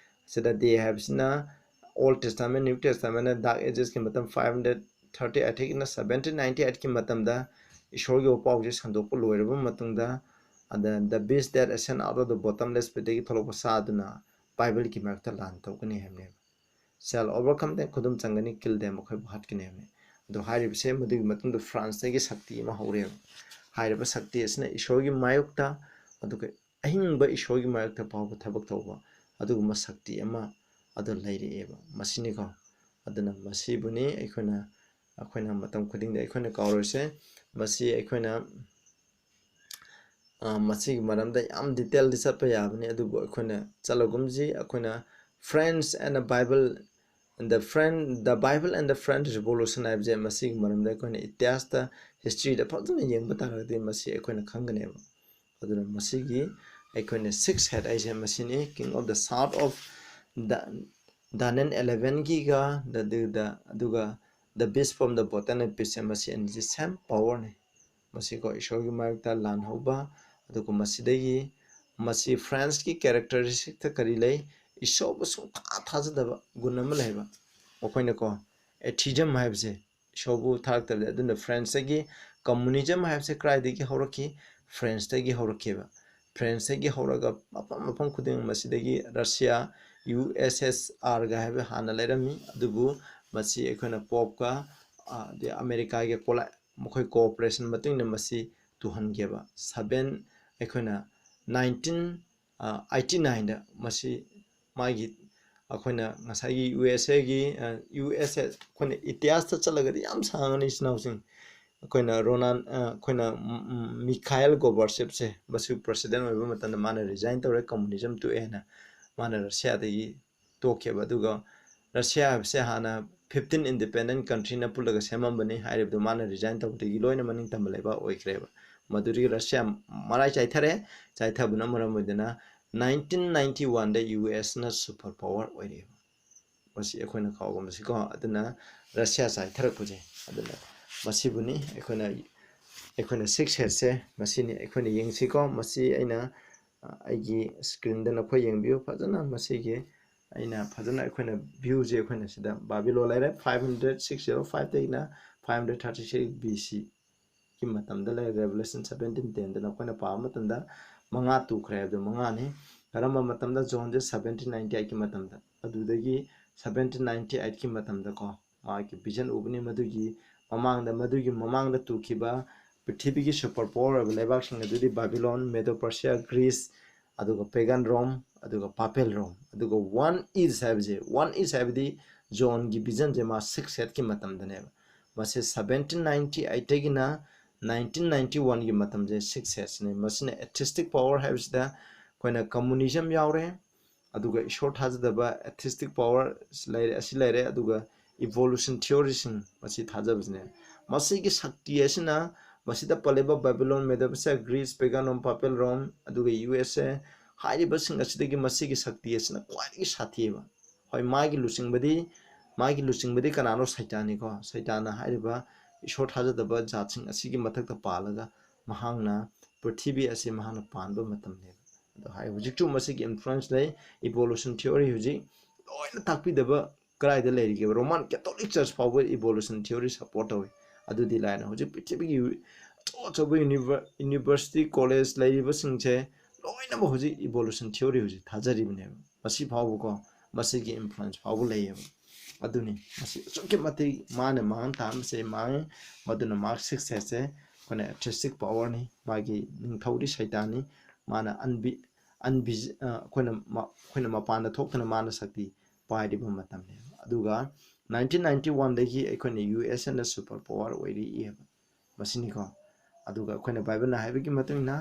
ꯁꯤꯗ "they" ꯍꯥꯏꯕꯁꯤꯅ Old Testament, New Testament, Dark Ages ꯀꯤ ꯃꯇꯝ five hundred thirty-eight ꯀꯤꯅ seventeen ninety-eight ꯀꯤ ꯃꯇꯝꯗ ꯏꯁꯣꯔꯒꯤ ꯋꯥꯄꯥꯎꯁꯦ ꯁꯟꯗꯣꯛꯄ ꯂꯣꯏꯔꯕ ꯃꯇꯨꯡꯗ, ꯑꯗ "the beast that ascend out of the bottomless pit" ꯇꯒꯤ ꯊꯣꯛꯂꯛꯄ ꯁꯥ ꯑꯗꯨꯅ ꯕꯥꯏꯕꯜꯒꯤ ꯃꯔꯛꯇ ꯂꯥꯟ ꯇꯧꯒꯅꯤ ꯍꯥꯏꯕꯅꯦꯕ꯫ "Shall overcome them", ꯈꯨꯗꯨꯝ ꯆꯪꯒꯅꯤ, "kill them", ꯃꯈꯣꯏꯕꯨ ꯍꯥꯠꯀꯅꯤ ꯍꯥꯏꯕꯅꯤ꯫ ꯑꯗꯣ ꯍꯥꯏꯔꯤꯕꯁꯦ ꯃꯗꯨꯒꯤ ꯃꯇꯨꯡꯗ ꯐ꯭ꯔꯥꯟꯁꯇꯒꯤ ꯁꯛꯇꯤ ꯑꯃ ꯍꯧꯔꯛꯑꯦꯕ꯫ ꯍꯥꯏꯔꯤꯕ ꯁꯛꯇꯤ ꯑꯁꯤꯅ ꯏꯁꯣꯔꯒꯤ ꯃꯥꯌꯣꯛꯇ, ꯑꯗꯨꯒ ꯑꯍꯤꯡꯕ ꯏꯁꯣꯔꯒꯤ ꯃꯥꯌꯣꯛꯇ ꯐꯥꯎꯕ ꯊꯕꯛ ꯇꯧꯕ ꯑꯗꯨꯒꯨꯝꯕ ꯁꯛꯇꯤ ꯑꯃ ꯑꯗꯨ ꯂꯩꯔꯛꯑꯦꯕ꯫ ꯃꯁꯤꯅꯤꯀꯣ꯫ ꯑꯗꯨꯅ ꯃꯁꯤꯕꯨꯅꯤ ꯑꯩꯈꯣꯏꯅ, ꯑꯩꯈꯣꯏꯅ ꯃꯇꯝ ꯈꯨꯗꯤꯡꯗ ꯑꯩꯈꯣꯏꯅ ꯀꯥꯎꯔꯣꯏꯁꯦ꯫ ꯃꯁꯤ ꯑꯩꯈꯣꯏꯅ ꯑ, ꯃꯁꯤꯒꯤ ꯃꯔꯝꯗ ꯌꯥꯝ detail ꯗꯤ ꯆꯠꯄ ꯌꯥꯕꯅꯤ, ꯑꯗꯨꯕꯨ ꯑꯩꯈꯣꯏꯅ ꯆꯠꯂꯒꯨꯝꯁꯤ꯫ ꯑꯩꯈꯣꯏꯅ France and the Bible, the French, the Bible and the French Revolution ꯍꯥꯏꯕꯁꯦ ꯃꯁꯤꯒꯤ ꯃꯔꯝꯗ ꯑꯩꯈꯣꯏꯅ ꯏꯇꯤꯍꯥꯁꯇ, history ꯗ ꯐꯖꯅ ꯌꯦꯡꯕ ꯇꯥꯔꯒꯗꯤ ꯃꯁꯤ ꯑꯩꯈꯣꯏꯅ ꯈꯪꯒꯅꯦꯕ꯫ ꯑꯗꯨꯅ ꯃꯁꯤꯒꯤ ꯑꯩꯈꯣꯏꯅ six head ꯍꯥꯏꯁꯦ ꯃꯁꯤꯅꯤ, King of the South of the, Daniel eleven ꯒꯤꯒ, ꯑꯗꯨꯗ, ꯑꯗꯨꯒ the beast from the bottomless pit ꯁꯦ ꯃꯁꯤ ꯑꯅꯤꯁꯦ same power ꯅꯤ꯫ ꯃꯁꯤꯀꯣ ꯏꯁꯣꯔꯒꯤ ꯃꯥꯌꯣꯛꯇ ꯂꯥꯟꯍꯧꯕ, ꯑꯗꯨꯒ ꯃꯁꯤꯗꯒꯤ ꯃꯁꯤ France ꯀꯤ characteristic ꯇ ꯀꯔꯤ ꯂꯩ? ꯏꯁꯣꯔꯕꯨ ꯁꯨꯡꯊꯥ ꯊꯥꯖꯗꯕ ꯒꯨꯟ ꯑꯃ ꯂꯩꯕ꯫ ꯃꯈꯣꯏꯅꯀꯣ atheism ꯍꯥꯏꯕꯁꯦ, ꯏꯁꯣꯔꯕꯨ ꯊꯥꯔꯛꯇꯕꯗ꯫ ꯑꯗꯨꯅ France ꯇꯒꯤ communism ꯍꯥꯏꯕꯁꯦ ꯀꯗꯥꯏꯗꯒꯤ ꯍꯧꯔꯛꯈꯤ? France ꯇꯒꯤ ꯍꯧꯔꯛꯈꯤꯕ꯫ France ꯇꯒꯤ ꯍꯧꯔꯒ ꯃꯐꯝ ꯃꯐꯝ ꯈꯨꯗꯤꯡ, ꯃꯁꯤꯗꯒꯤ Russia, U S S R ꯒ ꯍꯥꯏꯕ ꯍꯥꯟꯅ ꯂꯩꯔꯝꯃꯤ, ꯑꯗꯨꯕꯨ ꯃꯁꯤ ꯑꯩꯈꯣꯏꯅ Pope ꯀ, ꯑ, ꯑꯗꯩ America ꯒꯤ ꯀꯣꯂꯥꯏ-, ꯃꯈꯣꯏ cooperation ꯃꯇꯨꯡ ꯏꯟꯅ ꯃꯁꯤ ꯇꯨꯍꯟꯒꯦꯕ꯫ Seven, ꯑꯩꯈꯣꯏꯅ nineteen, ꯑ, eighty nine ꯗ ꯃꯁꯤ ꯃꯥꯒꯤ, ꯑꯩꯈꯣꯏꯅ ꯉꯁꯥꯏꯒꯤ U S A ꯒꯤ, ꯑ, U S A, ꯑꯩꯈꯣꯏꯅ ꯏꯇꯤꯍꯥꯁꯇ ꯆꯠꯂꯒꯗꯤ ꯌꯥꯝ ꯁꯥꯡꯉꯅꯤ, ꯏꯆꯤꯟ ꯏꯅꯥꯎꯁꯤꯡ꯫ ꯑꯩꯈꯣꯏꯅ ꯔꯣꯅꯥꯟ-, ꯑ, ꯑꯩꯈꯣꯏꯅ, ꯎꯝ, ꯎꯝ, Mikhail Gorbachev ꯁꯦ, ꯃꯁꯤ president ꯑꯣꯏꯕ ꯃꯇꯝꯗ ꯃꯥꯅ resign ꯇꯧꯔꯦ, communism ꯇꯣꯛꯑꯦ ꯍꯥꯏꯅ ꯃꯥꯅ Russia ꯗꯒꯤ ꯇꯣꯛꯈꯤꯕ꯫ ꯑꯗꯨꯒ Russia ꯍꯥꯏꯕꯁꯦ ꯍꯥꯟꯅ fifteen independent country ꯅ ꯄꯨꯜꯂꯒ ꯁꯦꯝꯃꯝꯕꯅꯤ ꯍꯥꯏꯔꯤꯕꯗꯨ ꯃꯥꯅ resign ꯇꯧꯕꯗꯒꯤ ꯂꯣꯏꯅ ꯃꯅꯤꯡ ꯇꯝꯕ ꯂꯩꯕꯥꯛ ꯑꯣꯏꯈ꯭ꯔꯦꯕ꯫ ꯃꯗꯨꯗꯒꯤ Russia ꯃꯔꯥꯏ ꯆꯥꯏꯊꯔꯦ꯫ ꯆꯥꯏꯊꯕꯅ ꯃꯔꯝ ꯑꯣꯏꯗꯨꯅ nineteen ninety one ꯗ U S ꯅ super power ꯑꯣꯏꯔꯛꯑꯦꯕ꯫ ꯃꯁꯤ ꯑꯩꯈꯣꯏꯅ ꯀꯥꯎꯒꯨꯝꯕꯁꯤꯀꯣ꯫ ꯑꯗꯨꯅ ꯔꯁꯤꯌꯥ ꯆꯥꯏꯊꯔꯛꯄꯁꯦ꯫ ꯑꯗꯨꯅ ꯃꯁꯤꯕꯨꯅꯤ ꯑꯩꯈꯣꯏꯅ, ꯑꯩꯈꯣꯏꯅ ꯁꯤꯛꯁ ꯍꯦꯠꯁꯦ ꯃꯁꯤꯅꯤ꯫ ꯑꯩꯈꯣꯏꯅ ꯌꯦꯡꯁꯤꯀꯣ꯫ ꯃꯁꯤ ꯑꯩꯅ, ꯑ, ꯑꯩꯒꯤ ꯁ꯭ꯀ꯭ꯔꯤꯟꯗ ꯅꯈꯣꯏ ꯌꯦꯡꯕꯤꯌꯨ ꯐꯖꯅ꯫ ꯃꯁꯤꯒꯤ ꯑꯩꯅ ꯐꯖꯅ ꯑꯩꯈꯣꯏꯅ ꯚ꯭ꯌꯨꯁꯦ ꯑꯩꯈꯣꯏꯅ ꯁꯤꯗ ꯕꯥꯕꯤꯂꯣꯟ ꯂꯩꯔꯦ꯫ Five hundred, six zero five ꯗꯒꯤꯅ five hundred thirty six B C ꯒꯤ ꯃꯇꯝꯗ ꯂꯩꯔꯦ꯫ Revelation seventeen ten ꯗ ꯅꯈꯣꯏꯅ ꯄꯥꯕ ꯃꯇꯝꯗ ꯃꯉꯥ ꯇꯨꯈ꯭ꯔꯦ ꯍꯥꯏꯕꯗꯣ ꯃꯉꯥꯅꯤ꯫ ꯀꯔꯝꯕ ꯃꯇꯝꯗ? ꯖꯣꯟꯁꯦ seventeen ninety eight ꯀꯤ ꯃꯇꯝꯗ꯫ ꯑꯗꯨꯗꯒꯤ seventeen ninety eight ꯀꯤ ꯃꯇꯝꯗꯀꯣ ꯃꯥꯒꯤ ꯚꯤꯖꯟ ꯎꯕꯅꯤ꯫ ꯃꯗꯨꯒꯤ ꯃꯃꯥꯡꯗ, ꯃꯗꯨꯒꯤ ꯃꯃꯥꯡꯗ ꯇꯨꯈꯤꯕ ꯄ꯭ꯔꯤꯊꯤꯕꯤꯒꯤ ꯁꯨꯄꯔ ꯄꯥꯋꯔ ꯑꯣꯏꯕ ꯂꯩꯕꯥꯛꯁꯤꯡ ꯑꯗꯨꯗꯤ ꯕꯥꯕꯤꯂꯣꯟ, ꯃꯦꯗꯣ ꯄꯔꯁꯤꯌꯥ, ꯒ꯭ꯔꯤꯁ, ꯑꯗꯨꯒ ꯄꯦꯒꯟ ꯔꯣꯝ, ꯑꯗꯨꯒ ꯄꯥꯄꯦꯜ ꯔꯣꯝ꯫ ꯑꯗꯨꯒ ꯋꯥꯟ ꯏꯁ ꯍꯥꯏꯕꯁꯦ, ꯋꯥꯟ ꯏꯁ ꯍꯥꯏꯕꯗꯤ ꯖꯣꯟꯒꯤ ꯚꯤꯖꯟꯁꯦ ꯃꯥ ꯁꯤꯛꯁ ꯍꯦꯠꯀꯤ ꯃꯇꯝꯗꯅꯦꯕ꯫ ꯃꯁꯤ seventeen ninety eight ꯗꯒꯤꯅ nineteen ninety one ꯒꯤ ꯃꯇꯝꯁꯦ ꯁꯤꯛꯁ ꯍꯦꯠꯁꯅꯤ꯫ ꯃꯁꯤꯅ ꯑꯦꯊꯤꯁꯇꯤꯛ ꯄꯥꯋꯔ ꯍꯥꯏꯕꯁꯤꯗ ꯑꯩꯈꯣꯏꯅ ꯀꯝꯃꯨꯅꯤꯖꯝ ꯌꯥꯎꯔꯦ, ꯑꯗꯨꯒ ꯏꯁꯣꯔ ꯊꯥꯖꯗꯕ, ꯑꯦꯊꯤꯁꯇꯤꯛ ꯄꯥꯋꯔ ꯂꯩꯔꯦ, ꯑꯁꯤ ꯂꯩꯔꯦ, ꯑꯗꯨꯒ ꯏꯚꯣꯂꯨꯁꯟ ꯊꯤꯑꯣꯔꯤꯁꯤꯡ ꯃꯁꯤ ꯊꯥꯖꯕꯁꯤꯅꯦ꯫ ꯃꯁꯤꯒꯤ ꯁꯛꯇꯤ ꯑꯁꯤꯅ ꯃꯁꯤꯗ ꯄꯜꯂꯤꯕ ꯕꯥꯕꯤꯂꯣꯟ, ꯃꯦꯗꯣ ꯄꯔꯁꯤꯌꯥ, ꯒ꯭ꯔꯤꯁ, ꯄꯦꯒꯥꯟ ꯔꯣꯝ, ꯄꯥꯄꯦꯜ ꯔꯣꯝ, ꯑꯗꯨꯒ ꯌꯨ ꯑꯦꯁ ꯑꯦ ꯍꯥꯏꯔꯤꯕꯁꯤꯡ ꯑꯁꯤꯗꯒꯤ ꯃꯁꯤꯒꯤ ꯁꯛꯇꯤ ꯑꯁꯤꯅ ꯈ꯭ꯋꯥꯏꯗꯒꯤ ꯁꯥꯊꯤꯑꯕ꯫ ꯍꯣꯏ, ꯃꯥꯒꯤ ꯂꯨꯆꯤꯡꯕꯗꯤ, ꯃꯥꯒꯤ ꯂꯨꯆꯤꯡꯕꯗꯤ ꯀꯅꯥꯅꯣ? ꯁꯩꯇꯥꯟꯅꯤꯀꯣ꯫ ꯁꯩꯇꯥꯟꯅ ꯍꯥꯏꯔꯤꯕ ꯏꯁꯣꯔ ꯊꯥꯖꯗꯕ ꯖꯥꯠꯁꯤꯡ ꯑꯁꯤꯒꯤ ꯃꯊꯛꯇ ꯄꯥꯜꯂꯒ ꯃꯍꯥꯛꯅ ꯄ꯭ꯔꯤꯊꯤꯕꯤ ꯑꯁꯤ ꯃꯍꯥꯛꯅ ꯄꯥꯟꯕ ꯃꯇꯝꯅꯦꯕ꯫ ꯑꯗꯣ ꯍꯥꯏ, ꯍꯧꯖꯤꯛꯁꯨ ꯃꯁꯤꯒꯤ ꯏꯟꯐ꯭ꯂꯨꯌꯦꯟꯁ ꯂꯩ꯫ ꯏꯚꯣꯂꯨꯁꯟ ꯊꯤꯑꯣꯔꯤ ꯍꯧꯖꯤꯛ ꯂꯣꯏꯅ ꯇꯥꯛꯄꯤꯗꯕ ꯀꯗꯥꯏꯗ ꯂꯩꯔꯤꯒꯦꯕ? ꯔꯣꯃꯥꯟ ꯀꯦꯊꯣꯂꯤꯛ ꯆꯔꯆ ꯐꯥꯎꯕ ꯏꯚꯣꯂꯨꯁꯟ ꯊꯤꯑꯣꯔꯤ ꯁꯞꯄꯣꯔꯠ ꯇꯧꯏ꯫ ꯑꯗꯨꯗꯤ ꯂꯥꯏꯅ ꯍꯧꯖꯤꯛ ꯄ꯭ꯔꯤꯊꯤꯕꯤꯒꯤ ꯑꯆꯧ ꯑꯆꯧꯕ ꯌꯨꯅꯤꯚꯔ-, ꯌꯨꯅꯤꯚꯔꯁꯤꯇꯤ, ꯀꯣꯂꯦꯖ ꯂꯩꯔꯤꯕꯁꯤꯡꯁꯦ ꯂꯣꯏꯅꯃꯛ ꯍꯧꯖꯤꯛ ꯏꯚꯣꯂꯨꯁꯟ ꯊꯤꯑꯣꯔꯤ ꯍꯧꯖꯤꯛ ꯊꯥꯖꯔꯤꯕꯅꯦꯕ꯫ ꯃꯁꯤ ꯐꯥꯎꯕꯀꯣ, ꯃꯁꯤꯒꯤ ꯏꯟꯐ꯭ꯂꯨꯌꯦꯟꯁ ꯐꯥꯎꯕ ꯂꯩꯌꯦꯕ꯫ ꯑꯗꯨꯅꯤ ꯃꯁꯤ ꯑꯁꯨꯛꯀꯤ ꯃꯇꯤꯛ ꯃꯥꯅ ꯃꯥꯡꯍꯟ ꯇꯥꯍꯟꯕꯁꯦ ꯃꯥꯡꯉꯤ꯫ ꯃꯗꯨꯅ ꯃꯥꯔꯛ ꯁꯤꯛꯁ ꯍꯦꯠꯁꯦ ꯑꯩꯈꯣꯏꯅ ꯑꯦꯊꯤꯁꯇꯤꯛ ꯄꯥꯋꯔꯅꯤ꯫ ꯃꯥꯒꯤ ꯅꯤꯡꯊꯧꯗꯤ ꯁꯩꯇꯥꯟꯅꯤ꯫ ꯃꯥꯅ ꯑꯟꯕꯤ-, ꯑꯟꯕꯤ-, ꯑ, ꯑꯩꯈꯣꯏꯅ ꯃ-, ꯑꯩꯈꯣꯏꯅ ꯃꯄꯥꯟꯗ ꯊꯣꯛꯇꯅ ꯃꯥꯅ ꯁꯛꯇꯤ ꯄꯥꯏꯔꯤꯕ ꯃꯇꯝꯅꯦꯕ꯫ ꯑꯗꯨꯒ nineteen ninety one ꯗꯒꯤ ꯑꯩꯈꯣꯏꯅ ꯌꯨ ꯑꯦꯁ ꯑꯦꯅ ꯁꯨꯄꯔ ꯄꯥꯋꯔ ꯑꯣꯏꯔꯛꯏꯑꯕ꯫ ꯃꯁꯤꯅꯤꯀꯣ꯫ ꯑꯗꯨꯒ ꯑꯩꯈꯣꯏꯅ ꯕꯥꯏꯕꯜꯅ ꯍꯥꯏꯕꯒꯤ ꯃꯇꯨꯡ ꯏꯟꯅ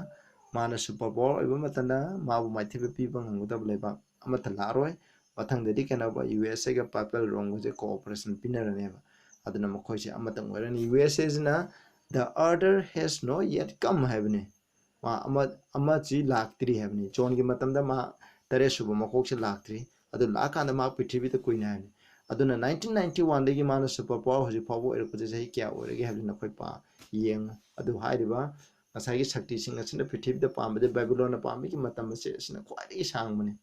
ꯃꯥꯅ ꯁꯨꯄꯔ ꯄꯥꯋꯔ ꯑꯣꯏꯕ ꯃꯇꯝꯗ ꯃꯥꯕꯨ ꯃꯥꯏꯊꯤꯕ ꯄꯤꯕ ꯉꯝꯒꯗꯕ ꯂꯩꯕꯥꯛ ꯑꯃꯠꯇ ꯂꯥꯛꯑꯔꯣꯏ꯫ ꯃꯊꯪꯗꯗꯤ ꯀꯩꯅꯣꯕ, ꯌꯨ ꯑꯦꯁ ꯑꯦꯒ ꯄꯥꯄꯦꯜ ꯔꯣꯝꯒꯁꯦ ꯀꯣꯑꯣꯄꯔꯦꯁꯟ ꯄꯤꯅꯔꯅꯦꯕ꯫ ꯑꯗꯨꯅ ꯃꯈꯣꯏꯁꯦ ꯑꯃꯇꯪ ꯑꯣꯏꯔꯅꯤ꯫ ꯌꯨ ꯑꯦꯁ ꯑꯦꯁꯤꯅ "The other has not yet come" ꯍꯥꯏꯕꯅꯤ꯫ ꯃꯥ ꯑꯃ, ꯑꯃꯁꯤ ꯂꯥꯛꯇ꯭ꯔꯤ ꯍꯥꯏꯕꯅꯤ꯫ ꯖꯣꯟꯒꯤ ꯃꯇꯝꯗ ꯃꯥ ꯇꯔꯦꯠ ꯁꯨꯕ ꯃꯀꯣꯛꯁꯦ ꯂꯥꯛꯇ꯭ꯔꯤ꯫ ꯑꯗꯨ ꯂꯥꯛꯑꯀꯥꯟꯗ ꯃꯥ ꯄ꯭ꯔꯤꯊꯤꯕꯤꯗ ꯀꯨꯏꯅ ꯍꯥꯏꯕꯅꯤ꯫ ꯑꯗꯨꯅ nineteen ninety one ꯗꯒꯤ ꯃꯥꯅ super power ꯍꯧꯖꯤꯛ ꯐꯥꯎꯕ ꯑꯣꯏꯔꯛꯄꯁꯦ ꯆꯍꯤ ꯀꯌꯥ ꯑꯣꯏꯔꯒꯦ ꯍꯥꯏꯕꯗꯨ ꯅꯈꯣꯏ ꯄꯥ ꯌꯦꯡꯉꯨ꯫ ꯑꯗꯨ ꯍꯥꯏꯔꯤꯕ ꯉꯁꯥꯏꯒꯤ ꯁꯛꯇꯤꯁꯤꯡ ꯑꯁꯤꯅ ꯄ꯭ꯔꯤꯊꯤꯕꯤꯗ ꯄꯥꯟꯕꯗ ꯕꯦꯕꯤꯂꯣꯟꯅ ꯄꯥꯟꯕꯒꯤ ꯃꯇꯝ ꯑꯁꯦ ꯑꯁꯤꯅ ꯈ꯭ꯋꯥꯏꯗꯒꯤ ꯁꯥꯡꯕꯅꯤ꯫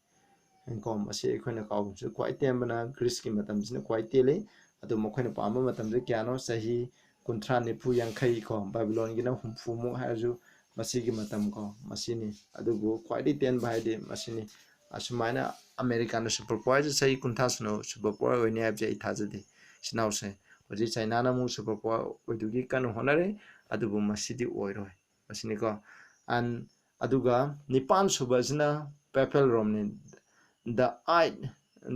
ꯀꯣ, ꯃꯁꯤ ꯑꯩꯈꯣꯏꯅ ꯀꯥꯎꯕꯁꯨ ꯈ꯭ꯋꯥꯏ ꯇꯦꯟꯕꯅ ꯒ꯭ꯔꯤꯁꯀꯤ ꯃꯇꯝꯁꯤꯅ ꯈ꯭ꯋꯥꯏ ꯇꯦꯜꯂꯤ꯫ ꯑꯗꯨ ꯃꯈꯣꯏꯅ ꯄꯥꯟꯕ ꯃꯇꯝꯗ ꯀꯌꯥꯅꯣ? ꯆꯍꯤ ꯀꯨꯟꯊ꯭ꯔꯥ, ꯅꯤꯐꯨ, ꯌꯥꯡꯈꯩ ꯀꯣ, ꯕꯥꯏꯕꯤꯂꯣꯟꯒꯤꯅ ꯍꯨꯝꯐꯨꯃꯨꯛ ꯍꯥꯏꯔꯁꯨ ꯃꯁꯤꯒꯤ ꯃꯇꯝ ꯀꯣ, ꯃꯁꯤꯅꯤ꯫ ꯑꯗꯨꯕꯨ ꯈ꯭ꯋꯥꯏꯗꯒꯤ ꯇꯦꯟꯕ ꯍꯥꯏꯗꯤ ꯃꯁꯤꯅꯤ꯫ ꯑꯁꯨꯃꯥꯏꯅ ꯑꯃꯦꯔꯤꯀꯥꯅ super power ꯁꯦ ꯆꯍꯤ ꯀꯨꯟꯊ꯭ꯔꯥ ꯁꯨꯅ super power ꯑꯣꯏꯅꯤ ꯍꯥꯏꯕꯁꯦ ꯑꯩ ꯊꯥꯖꯗꯦ꯫ ꯏꯆꯤꯟ ꯏꯅꯥꯎꯁꯦ, ꯍꯧꯖꯤꯛ ꯆꯥꯏꯅꯥꯅ ꯑꯃꯨꯛ super power ꯑꯣꯏꯗꯨꯒꯤ ꯀꯟꯅ ꯍꯣꯠꯅꯔꯤ, ꯑꯗꯨꯕꯨ ꯃꯁꯤꯗꯤ ꯑꯣꯏꯔꯣꯏ꯫ ꯃꯁꯤꯅꯤꯀꯣ꯫ And ꯑꯗꯨꯒ ꯅꯤꯄꯥꯟ ꯁꯨꯕꯁꯤꯅ papal Rome ꯅꯤ꯫ The eight,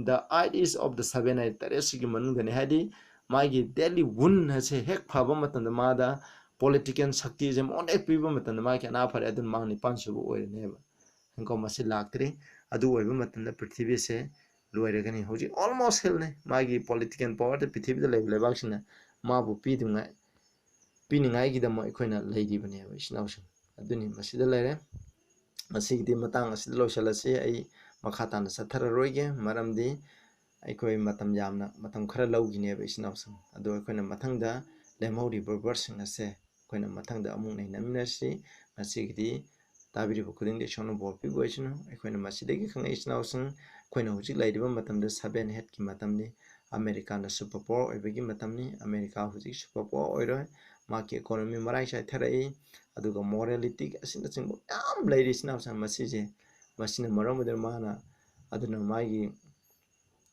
the eight is of the seven ꯍꯥꯏ, ꯇꯔꯦꯠꯁꯤꯒꯤ ꯃꯅꯨꯡꯗꯅꯤ꯫ ꯍꯥꯏꯗꯤ ꯃꯥꯒꯤ deadly wound ꯍꯥꯏꯁꯦ ꯍꯦꯛ ꯐꯕ ꯃꯇꯝꯗ ꯃꯥꯗ political ꯁꯛꯇꯤꯁꯦ ꯃꯉꯣꯟꯗ ꯍꯦꯛ ꯄꯤꯕ ꯃꯇꯝꯗ ꯃꯥ ꯀꯅꯥ ꯐꯔꯦ? ꯑꯗꯨꯅ ꯃꯥ ꯅꯤꯄꯥꯟ ꯁꯨꯕ ꯑꯣꯏꯔꯅꯦꯕ꯫ ꯀꯣ, ꯃꯁꯤ ꯂꯥꯛꯇ꯭ꯔꯤ꯫ ꯑꯗꯨ ꯑꯣꯏꯕ ꯃꯇꯝꯗ ꯄ꯭ꯔꯤꯊꯤꯕꯤꯁꯦ ꯂꯣꯏꯔꯒꯅꯤ꯫ ꯍꯧꯖꯤꯛ almost ꯍꯦꯜꯅꯤ꯫ ꯃꯥꯒꯤ political power ꯗ ꯄ꯭ꯔꯤꯊꯤꯕꯤꯗ ꯂꯩꯕ ꯂꯩꯕꯥꯛꯁꯤꯡꯅ ꯃꯥꯕꯨ ꯄꯤꯗꯨꯉꯥꯏ, ꯄꯤꯅꯤꯡꯉꯥꯏꯒꯤꯗꯃꯛ ꯑꯩꯈꯣꯏꯅ ꯂꯩꯔꯤꯕꯅꯦꯕ, ꯏꯆꯤꯟ ꯏꯅꯥꯎꯁꯤꯡ꯫ ꯑꯗꯨꯅꯤ, ꯃꯁꯤꯗ ꯂꯩꯔꯦ꯫ ꯃꯁꯤꯒꯤꯗꯤ ꯃꯇꯥꯡ ꯑꯁꯤꯗ ꯂꯣꯏꯁꯤꯜꯂꯁꯤ꯫ ꯑꯩ ꯃꯈꯥ ꯇꯥꯅ ꯆꯠꯊꯔꯔꯣꯏꯒꯦ, ꯃꯔꯝꯗꯤ ꯑꯩꯈꯣꯏ ꯃꯇꯝ ꯌꯥꯝꯅ, ꯃꯇꯝ ꯈꯔ ꯂꯧꯈꯤꯅꯦꯕ, ꯏꯆꯤꯟ ꯏꯅꯥꯎꯁꯤꯡ꯫ ꯑꯗꯣ ꯑꯩꯈꯣꯏꯅ ꯃꯊꯪꯗ ꯂꯦꯝꯍꯧꯔꯤꯕ verse ꯁꯤꯡ ꯑꯁꯦ ꯑꯩꯈꯣꯏꯅ ꯃꯊꯪꯗ ꯑꯃꯨꯛ ꯅꯩꯅꯃꯤꯟꯅꯁꯤ꯫ ꯉꯁꯤꯒꯤꯗꯤ ꯇꯥꯕꯤꯔꯤꯕ ꯈꯨꯗꯤꯡꯗ ꯏꯁꯣꯔꯅ ꯕꯣꯔ ꯄꯤꯕ ꯑꯣꯏꯁꯅꯨ꯫ ꯑꯩꯈꯣꯏꯅ ꯃꯁꯤꯗꯒꯤ ꯈꯪꯉꯛꯏ, ꯏꯆꯤꯟ ꯏꯅꯥꯎꯁꯤꯡ, ꯑꯩꯈꯣꯏꯅ ꯍꯧꯖꯤꯛ ꯂꯩꯔꯤꯕ ꯃꯇꯝꯗ seven head ꯀꯤ ꯃꯇꯝꯅꯤ꯫ ꯑꯃꯦꯔꯤꯀꯥꯅ super power ꯑꯣꯏꯕꯒꯤ ꯃꯇꯝꯅꯤ꯫ ꯑꯃꯦꯔꯤꯀꯥ ꯍꯧꯖꯤꯛ super power ꯑꯣꯏꯔꯣꯏ꯫ ꯃꯍꯥꯛꯀꯤ economy ꯃꯔꯥꯏ ꯆꯥꯏꯊꯔꯛꯏ, ꯑꯗꯨꯒ morality ꯑꯁꯤꯅꯆꯤꯡꯕ ꯃꯌꯥꯝ ꯂꯩꯔꯤ, ꯏꯆꯤꯟ ꯏꯅꯥꯎꯁꯤꯡ꯫ ꯃꯁꯤꯁꯦ, ꯃꯁꯤꯅ ꯃꯔꯝ ꯑꯣꯏꯗꯨꯅ ꯃꯥꯅ, ꯑꯗꯨꯅ ꯃꯥꯒꯤ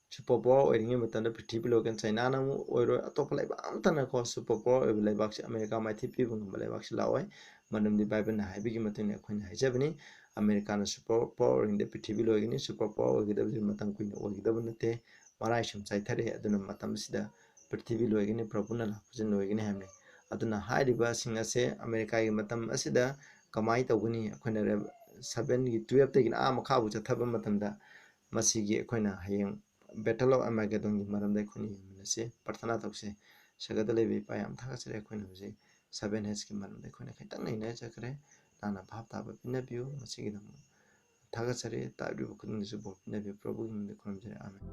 super power ꯑꯣꯏꯔꯤꯉꯩ ꯃꯇꯝꯗ ꯄ꯭ꯔꯤꯊꯤꯕꯤ ꯂꯣꯏꯒꯅꯤ꯫ ꯆꯥꯏꯅꯥꯅ ꯑꯃꯨꯛ ꯑꯣꯏꯔꯣꯏ, ꯑꯇꯣꯞꯄ ꯂꯩꯕꯥꯛ ꯑꯝꯇꯅꯀꯣ super power ꯑꯣꯏꯕ ꯂꯩꯕꯥꯛꯁꯦ, ꯑꯃꯦꯔꯤꯀꯥ ꯃꯥꯏꯊꯤ ꯄꯤꯕ ꯉꯝꯕ ꯂꯩꯕꯥꯛꯁꯦ ꯂꯥꯛꯑꯣꯏ꯫ ꯃꯔꯝꯗꯤ ꯕꯥꯏꯕꯜꯅ ꯍꯥꯏꯕꯒꯤ ꯃꯇꯨꯡ ꯏꯟꯅ ꯑꯩꯈꯣꯏꯅ ꯍꯥꯏꯖꯕꯅꯤ, ꯑꯃꯦꯔꯤꯀꯥꯅ super power ꯑꯣꯏꯔꯤꯉꯩꯗ ꯄ꯭ꯔꯤꯊꯤꯕꯤ ꯂꯣꯏꯒꯅꯤ꯫ Super power ꯑꯣꯏꯒꯗꯕꯁꯦ ꯃꯇꯝ ꯀꯨꯏꯅ ꯑꯣꯏꯒꯗꯕ ꯅꯠꯇꯦ, ꯃꯔꯥꯏ ꯁꯨꯝ ꯆꯥꯏꯊꯔꯛꯑꯦ꯫ ꯑꯗꯨꯅ ꯃꯇꯝꯁꯤꯗ ꯄ꯭ꯔꯤꯊꯤꯕꯤ ꯂꯣꯏꯒꯅꯤ, ꯄ꯭ꯔꯚꯨꯅ ꯂꯥꯛꯄꯁꯤ ꯂꯣꯏꯒꯅꯤ ꯍꯥꯏꯕꯅꯤ꯫ ꯑꯗꯨꯅ ꯍꯥꯏꯔꯤꯕꯁꯤꯡ ꯑꯁꯦ ꯑꯃꯦꯔꯤꯀꯥꯒꯤ ꯃꯇꯝ ꯑꯁꯤꯗ ꯀꯃꯥꯏꯅ ꯇꯧꯒꯅꯤ? ꯑꯩꯈꯣꯏꯅ ꯔꯦ-, seven ꯒꯤ twelve ꯇꯒꯤꯅ ꯑꯥ ꯃꯈꯥꯕꯨ ꯆꯠꯊꯕ ꯃꯇꯝꯗ ꯃꯁꯤꯒꯤ ꯑꯩꯈꯣꯏꯅ ꯍꯌꯦꯡ Battle of Armageddon ꯒꯤ ꯃꯔꯝꯗ ꯑꯩꯈꯣꯏꯅ ꯌꯦꯡꯃꯤꯟꯅꯁꯤ꯫ ꯄ꯭ꯔꯊꯅꯥ ꯇꯧꯁꯤ꯫ ꯁꯔꯒꯗ ꯂꯩꯕ ꯏꯄꯥ, ꯌꯥꯝ ꯊꯥꯒꯠꯆꯔꯤ꯫ ꯑꯩꯈꯣꯏꯅ ꯍꯧꯖꯤꯛ seven heads ꯀꯤ ꯃꯔꯝꯗ ꯑꯩꯈꯣꯏꯅ ꯈꯤꯇꯪ ꯅꯩꯅꯖꯈ꯭ꯔꯦ꯫ ꯅꯍꯥꯛꯅ ꯚꯥꯞ ꯇꯥꯕ ꯄꯤꯅꯕꯤꯌꯨ꯫ ꯃꯁꯤꯒꯤꯗꯃꯛ ꯊꯥꯒꯠꯆꯔꯤ꯫ ꯇꯥꯕꯤꯔꯤꯕ ꯈꯨꯗꯤꯡꯗꯁꯨ ꯕꯣꯔ ꯄꯤꯅꯕꯤꯌꯨ꯫ ꯄ꯭ꯔꯚꯨꯒꯤ ꯃꯤꯡꯗ ꯈꯨꯔꯨꯝꯖꯔꯤ꯫ ꯑꯥꯃꯦꯟ꯫